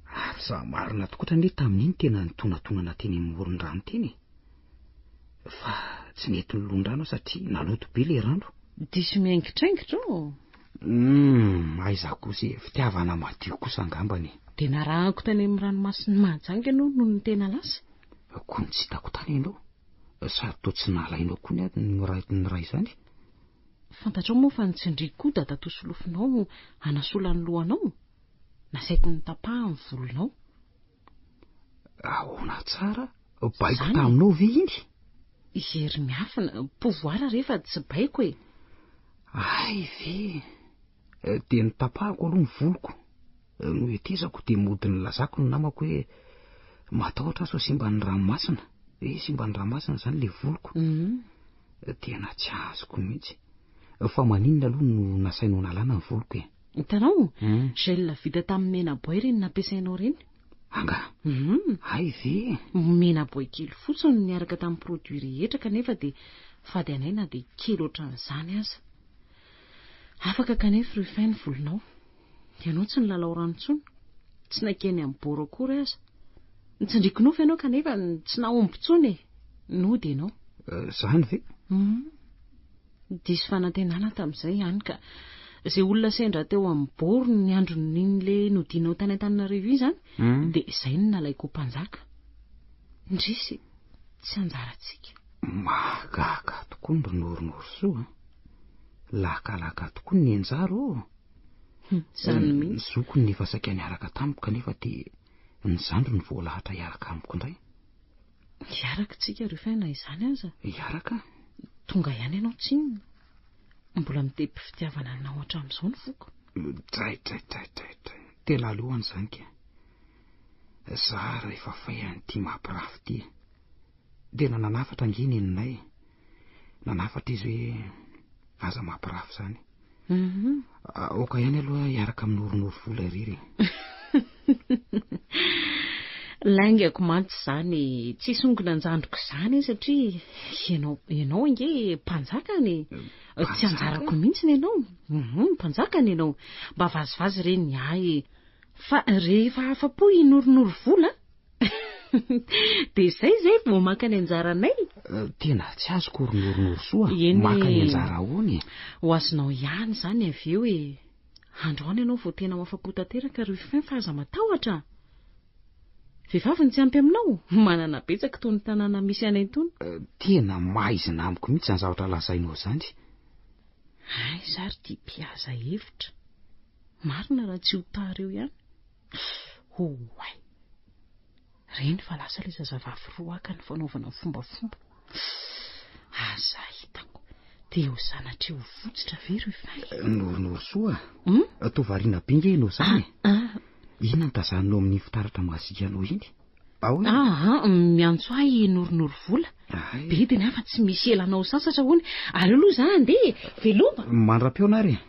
Ary za marina tokoatra anie tamin'iny tena nitonatonana teny amin'ny moron-drano teny e. Fa tsy nety nilondrano aho satria naloto be ilay rano. Diso miaingitraingitra ô! Humm, aiza kosa e, fitiavana madio kosa angambany e. Dia narahako tany amin'ny ranomasin'i Mahajanga ianao nony tena lasa. Koa ny tsy hitako tany ianao. Sady toa tsy nalainao koa ny ady ny ray izany. Fantatrao moa fa nitsindriako koa dadatoa solofonao hanasola ny lohanao? Nasaiko notapahany ny volonao. Ahoana tsara? Baiko taminao ve iny? Hery miafina, pouvoir re fa tsy baiko e. Hay ve! Dia notapahako aloha ny voloko, nohetezako dia mody nilazako ny namako hoe matahotra aho sao simban'ny ranomasina, hoe simban'ny ranomasina izany ilay voloko. Tena tsy azoko mihitsy. Fa maninona aloha no nasainao nalana ny voloko e? Hitanao? Gel vita tamin'ny mena boay ireny nampiasainao ireny. Angaha? Hay ve? Mena boay kely fotsiny no niaraka tamin'ny produit rehetra kanefa dia fady anay na dia kely ohatran'izany aza. Afaka kanefa Ruffin ny volonao. Ianao tsy nilalao rano intsony. Tsy nankeny amin'ny bord akory aza. Nitsindriako nofy ianao kanefa tsy nahomby intsony e. Nody ianao. Izany ve? Diso fanantenana tamin'izay ihany ka. Izay olona sendra teo amin'ny bord ny andron'iny le nodianao tany Antananarivo iny izany, dia izay no nalaiko ho mpanjaka. Indrisy, tsy anjarantsika. Mahagaga tokoa ny ry Noronorosoa a. Lakalaka tokoa ny anjara ô. Izany mihitsy. Ny zokiny efa saika niaraka tamiko kanefa dia ny zandriny voalahatra hiaraka amiko indray. Hiaraka tsika Ruffin na izany aza. Hiaraka? Tonga ihany ianao tsinona. Mbola mitepy fitiavana anao hatramin'izao ny foko. Dray dray dray dray dray. Tena aloha izany ka. Za rehefa fay an'ity mampirafy ity. Tena nanafatra ange neninay. Nanafatra izy hoe aza mampirafy izany. Aoka ihany aloha hiaraka amin'ny noronoro vola irery e. Laingako mantsy izany e. Tsy hisongona an-jandriko izany aho satria ianao, ianao ange mpanjakany e. Tsy anjarako mihitsy ny anao. Mpanjakany ianao. Mba vazivazy re ny ahy e. Fa rehefa afa-po i Noronoro vola Dia izay izay vao maka ny anjaranay. Tena tsy azoko ry Noronorosoa a. Eny Maka ny anjara ahoana e? Ho azonao ihany izany avy eo e. Androany ianao vao tena ho afa-po tanteraka Ruffin fa aza matahotra a. Vehivavy no tsy ampy aminao? Manana betsaka itony tanàna misy anay itony. Tena maizina amiko mihitsy izany zavatra lazainao izany. Aiza ary ity mpihaza hevitra? Marina raha tsy ho tara eo ihany. Oay! Reny fa lasa ilay zazavavy roaka ny fanaovana ny fombafomba. Aza hitako. Dia ho sanatria ho votsotra ve Rufin? Noronorosoa. Hmm? Toa variana be nge ianao izany e. Ah, ah. Inona no tazaninao amin'ny fitaratra mazika anao iny? Ahoana? Ah, ah, miantso ahy Noronoro vola. Be dia nefa tsy misy elanao sasatra hono. Aleo aloha za handeha e. Veloma. Mandra-pihaona ary e.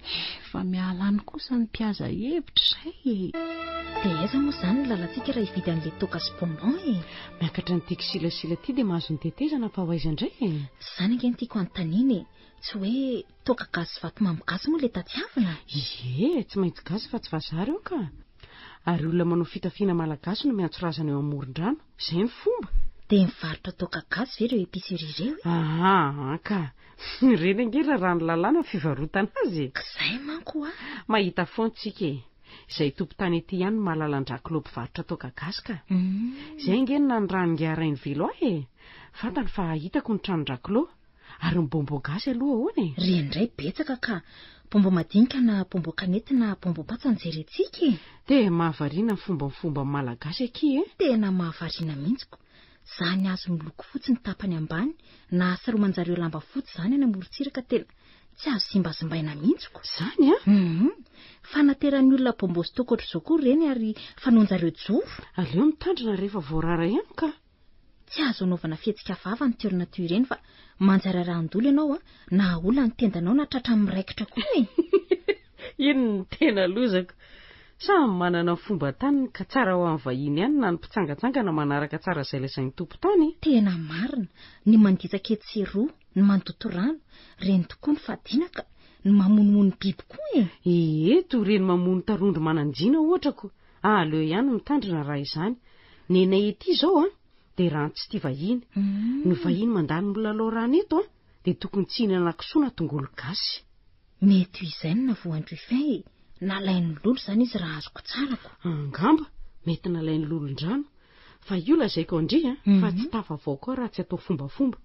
Efa miala any kosa ny mpihaza hevitra izay e! Dia aiza moa izany ny lalantsika raha hividy an'ilay toaka sy bonbon e? Miakatra an'ity kisilasila ity dia mahazo ny tetezana fa ho aiza indray e? Izany ange no tiako hanontaniana e! Tsy hoe toaka gasy sy vatomamy gasy moa ilay tadiavina? Ie, tsy maintsy gasy fa tsy vazaha ireo ka! Ary olona manao fitafiana malagasy no miantso razana eo amoron-drano, izay ny fomba! Dia mivarotra toaka gasy ve ireo épicerie ireo e? Aa ka! Ireny ange raràn'ny lalàna ny fivarotana azy e! K'izay manko hoa! Mahita foana tsika e! Izay tompon-tany ety ihany no mahalala an-dRaklao mpivarotra toaka gasy ka! Izay ange no nanirahan'ingahy Rainivelo ahy e! Fantany fa hitako ny tranon-dRaklao. Ary ny bonbon gasy aloha ahoana e? Ireny indray betsaka ka! Bonbon madinika na bonbon kanety na bonbon patsa no jerentsika e! Dia mahavariana ny fombafomba malagasy akia e! Tena mahavariana mihitsy ko! Zany hazo miloko fotsy ny tapany ambany na saroman-jareo lamba fotsy zany any amorontsiraka tena tsy azo zimbazimbaina mihitsy ko! Zany an? Hum! Fanateran'ny olona bonbon sy toaka ohatr'izao koa ireny ary fanaon-jareo joro! Aleo mitandrina rehefa voarara ihany ka! Tsy azo anaovana fihetsika vava ny toerana toy ireny fa manjary arahan-dolo ianao an, na aola ny tendanao na tratra miraikitra koa e! Iny no tena lozako. Samy manana ny fomban-taniny ka tsara ho an'ny vahiny ihany na ny mpitsangantsangana manaraka tsara izay lazain'ny tompon-tany. Tena marina, ny manditsaka etsy sy eroa, ny mandoto rano, ireny tokoa no fadiana ka, ny mamonomono biby koa e! Ie, toy ireny mamono tarondro manan-jina ohatra ko. Aleo ihany mitandrina raha izany. Nenay ety izao an, dia rano tsy tia vahiny. Ny vahiny mandalo milalao rano eto an, dia tokony tsy hihinana kisoa na tongolo gasy. Mety ho izay no navoan-dRuffin e! Nalain'ny lolo izany izy raha azoko tsara ko. Angamba, mety nalain'ny lolon-drano. Fa io lazaiko an-dry an, fa tsy tafavoaka ao raha tsy atao fombafomba.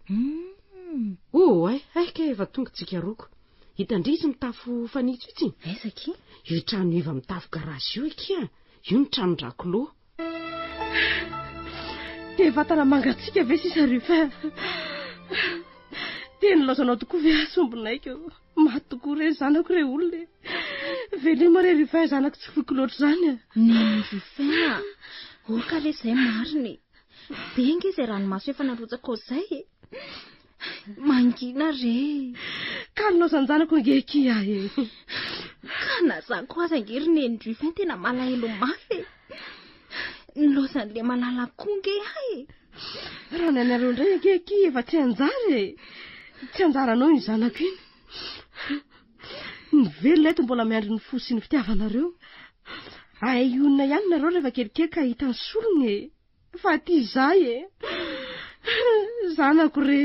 Oay, hay kay efa tonga tsika roa ko. Hitan-dry izy mitafo fanitso itsy? Aiza akia? Io trano iva mitafo garazy io akia, io ny tranon-dRakolô. Dia vatana mangatsiaka ve sisa Rufin? Dia nilaozanao tokoa ve aho sombinaiko? Maty tokoa re ny zanako re olona e. Veloma re Rufin zanako tsy foiko loatra izany a. Neny Rufin a, oka re izay marina e. Be ange izay ranomaso efa narotsakao izay e. Mangina re. Ka nilaozan-janako ange akia e. Ka na za koa aza ange ry Neny Rufin tena malahelo mafy e. Nilaozan'ilay malala koa ange aho e. Raha ny anareo indray ange akia efa tsy anjara e. Tsy anjaranao iny zanako iny. Ny velona eto mbola miandry ny fo sy ny fitiavanareo. Ahay hionona ihany nareo rehefa kelikely ka hahita ny solony e. Fa aty izahay e. Zanako re.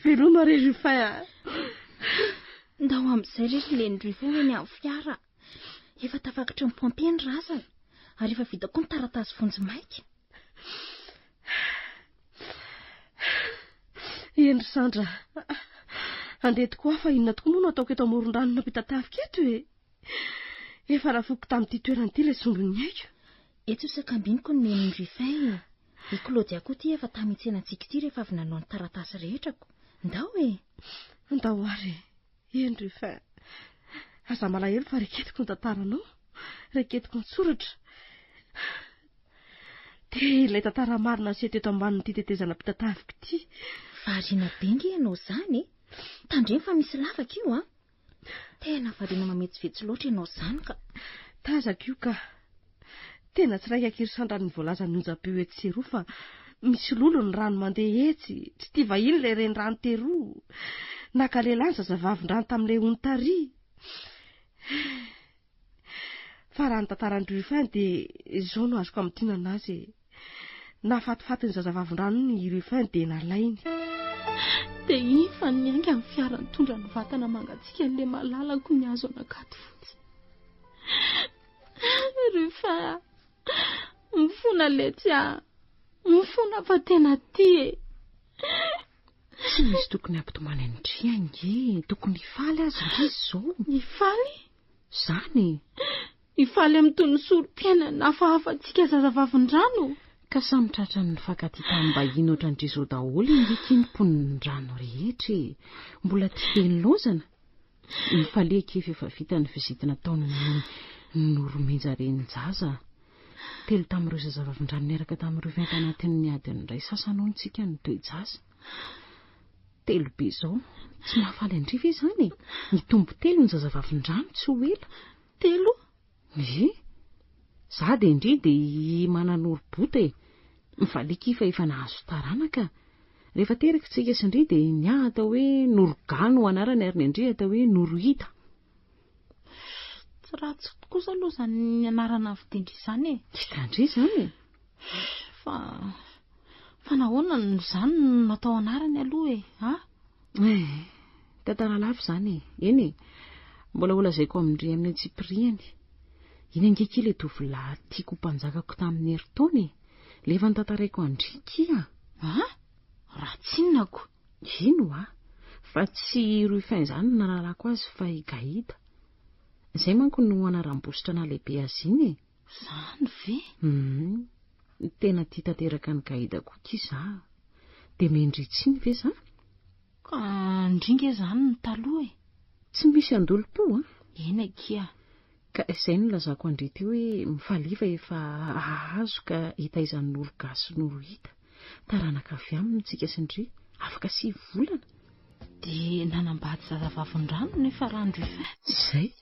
Veloma re Rufin a. Ndao amin'izay re ry Neny Rufin ho eny amin'ny fiara. Efa tafakatry ny pompier ny razana ary efa vita koa ny taratasy vonjimaika. Eny ry Sandra, andeha tokoa aho fa inona tokoa moa no ataoko eto amoron-drano nampitatafika eto e? Efa nafoko tamin'ity toerana ity ilay sombin'ny aiko. Etsy ho sakambiniko ny nenin'i Ruffin e! I Claudia koa ity efa tamy hitsena antsika ity rehefa avy nanao ny taratasy rehetrako. Ndao e! Ndao ary e! Eny Ruffin, aza malahelo fa reketiko ny tantaranao, reketiko an-tsoratra. Dia ilay tantara marina niseho teto ambanin'ity tetezana mpitatafika ity. Variana be nge ianao izany e! Tandremo fa misy lavaka io an! Tena variana mametsivetsy loatra ianao izany ka. Tazako io ka. Tena tsy raika aky ry Sandra ny voalazan'ny onjam-peo etsy sy eroa fa misy lolo ny rano mandeha etsy, tsy tia vahiny ilay renirano teroa. Naka lehilahy ny zazavavin-drano tamin'ilay ony tary. Fa raha ny tantaran'i Ruffin dia izao no azoko amintinana azy e. Nahafatifaty ny zazavavindrano iny i Ruffin dia nalainy. Dia iny fa niainga ny fiara nitondra ny vatana mangatsiakan'ilay malalako nihazo an'Ankadifotsy. Ruffin a! Mifona letsy a! Mifona fa tena tia e! Tsy misy tokony hampitomany an-dry ange, tokony hifaly aza ndry izy izao. Hifaly? Izany e! Hifaly amin'itony sorom-piainana hafahafa antsika zazavavindrano? Ka samy tratran'ny nifankatia tamim-bahiny ohatran-dry izao daholo ange ity ny mponin-drano rehetra e! Mbola tia be nilaozana? Mifalia akia f'efa vita ny visite nataon'ny Noromenja renin-jaza. Telo tamin'ireo zazavavindrano niaraka tamin'ireo venta anatin'ny adiny iray sasany hono tsika no toe-jaza. Telo be izao. Tsy mahafaly an-dry ve izany e? Nitombo telo ny zazavavindrano tsy ho ela. Telo? Ie. Za dia ndry dia i Mananoro bota e. Mivalia akia fa efa nahazo taranaka. Rehefa teraka tsika sy ndry dia ny ahy atao hoe Noroga no anarany ary ny an-dry atao hoe Norohita. Tsy ratsy kosa aloha izany anarana fidindry izany e. Hitan-dry izany e. Fa fa nahoana no izany no natao anarany aloha e? A? Eh, tantara lava izany e. Eny e. Mbola holazaiko amin-dry amin'ny antsipiriany. Iny ange akia ilay tovolahy tiako ho mpanjakako tamin'ny herintaona e. Ilay efa notantaraiko an-dry akia. A? Ratsy inona ko? Ino a? Fa tsy i Ruffin izany no nahalalako azy fa i Gaïda. Izay manko no anaram-bositra nahalehibe azy iny e. Izany ve? Hum. Tena tia tanteraka an'i Gaïda koa akia za. Dia mendria tsiny ve za? Ka ndry nge izany no taloha e. Tsy misy andolom-po an. Eny akia. Ka izay no nilazako an-dry teo hoe mifalia fa efa hahazo ka hitaiza ny noro gasy sy noro hita. Taranaka avy aminy tsika sy ndry afaka 9 volana. Dia nanambady zazavavindrano nefa Randrufin. Izay.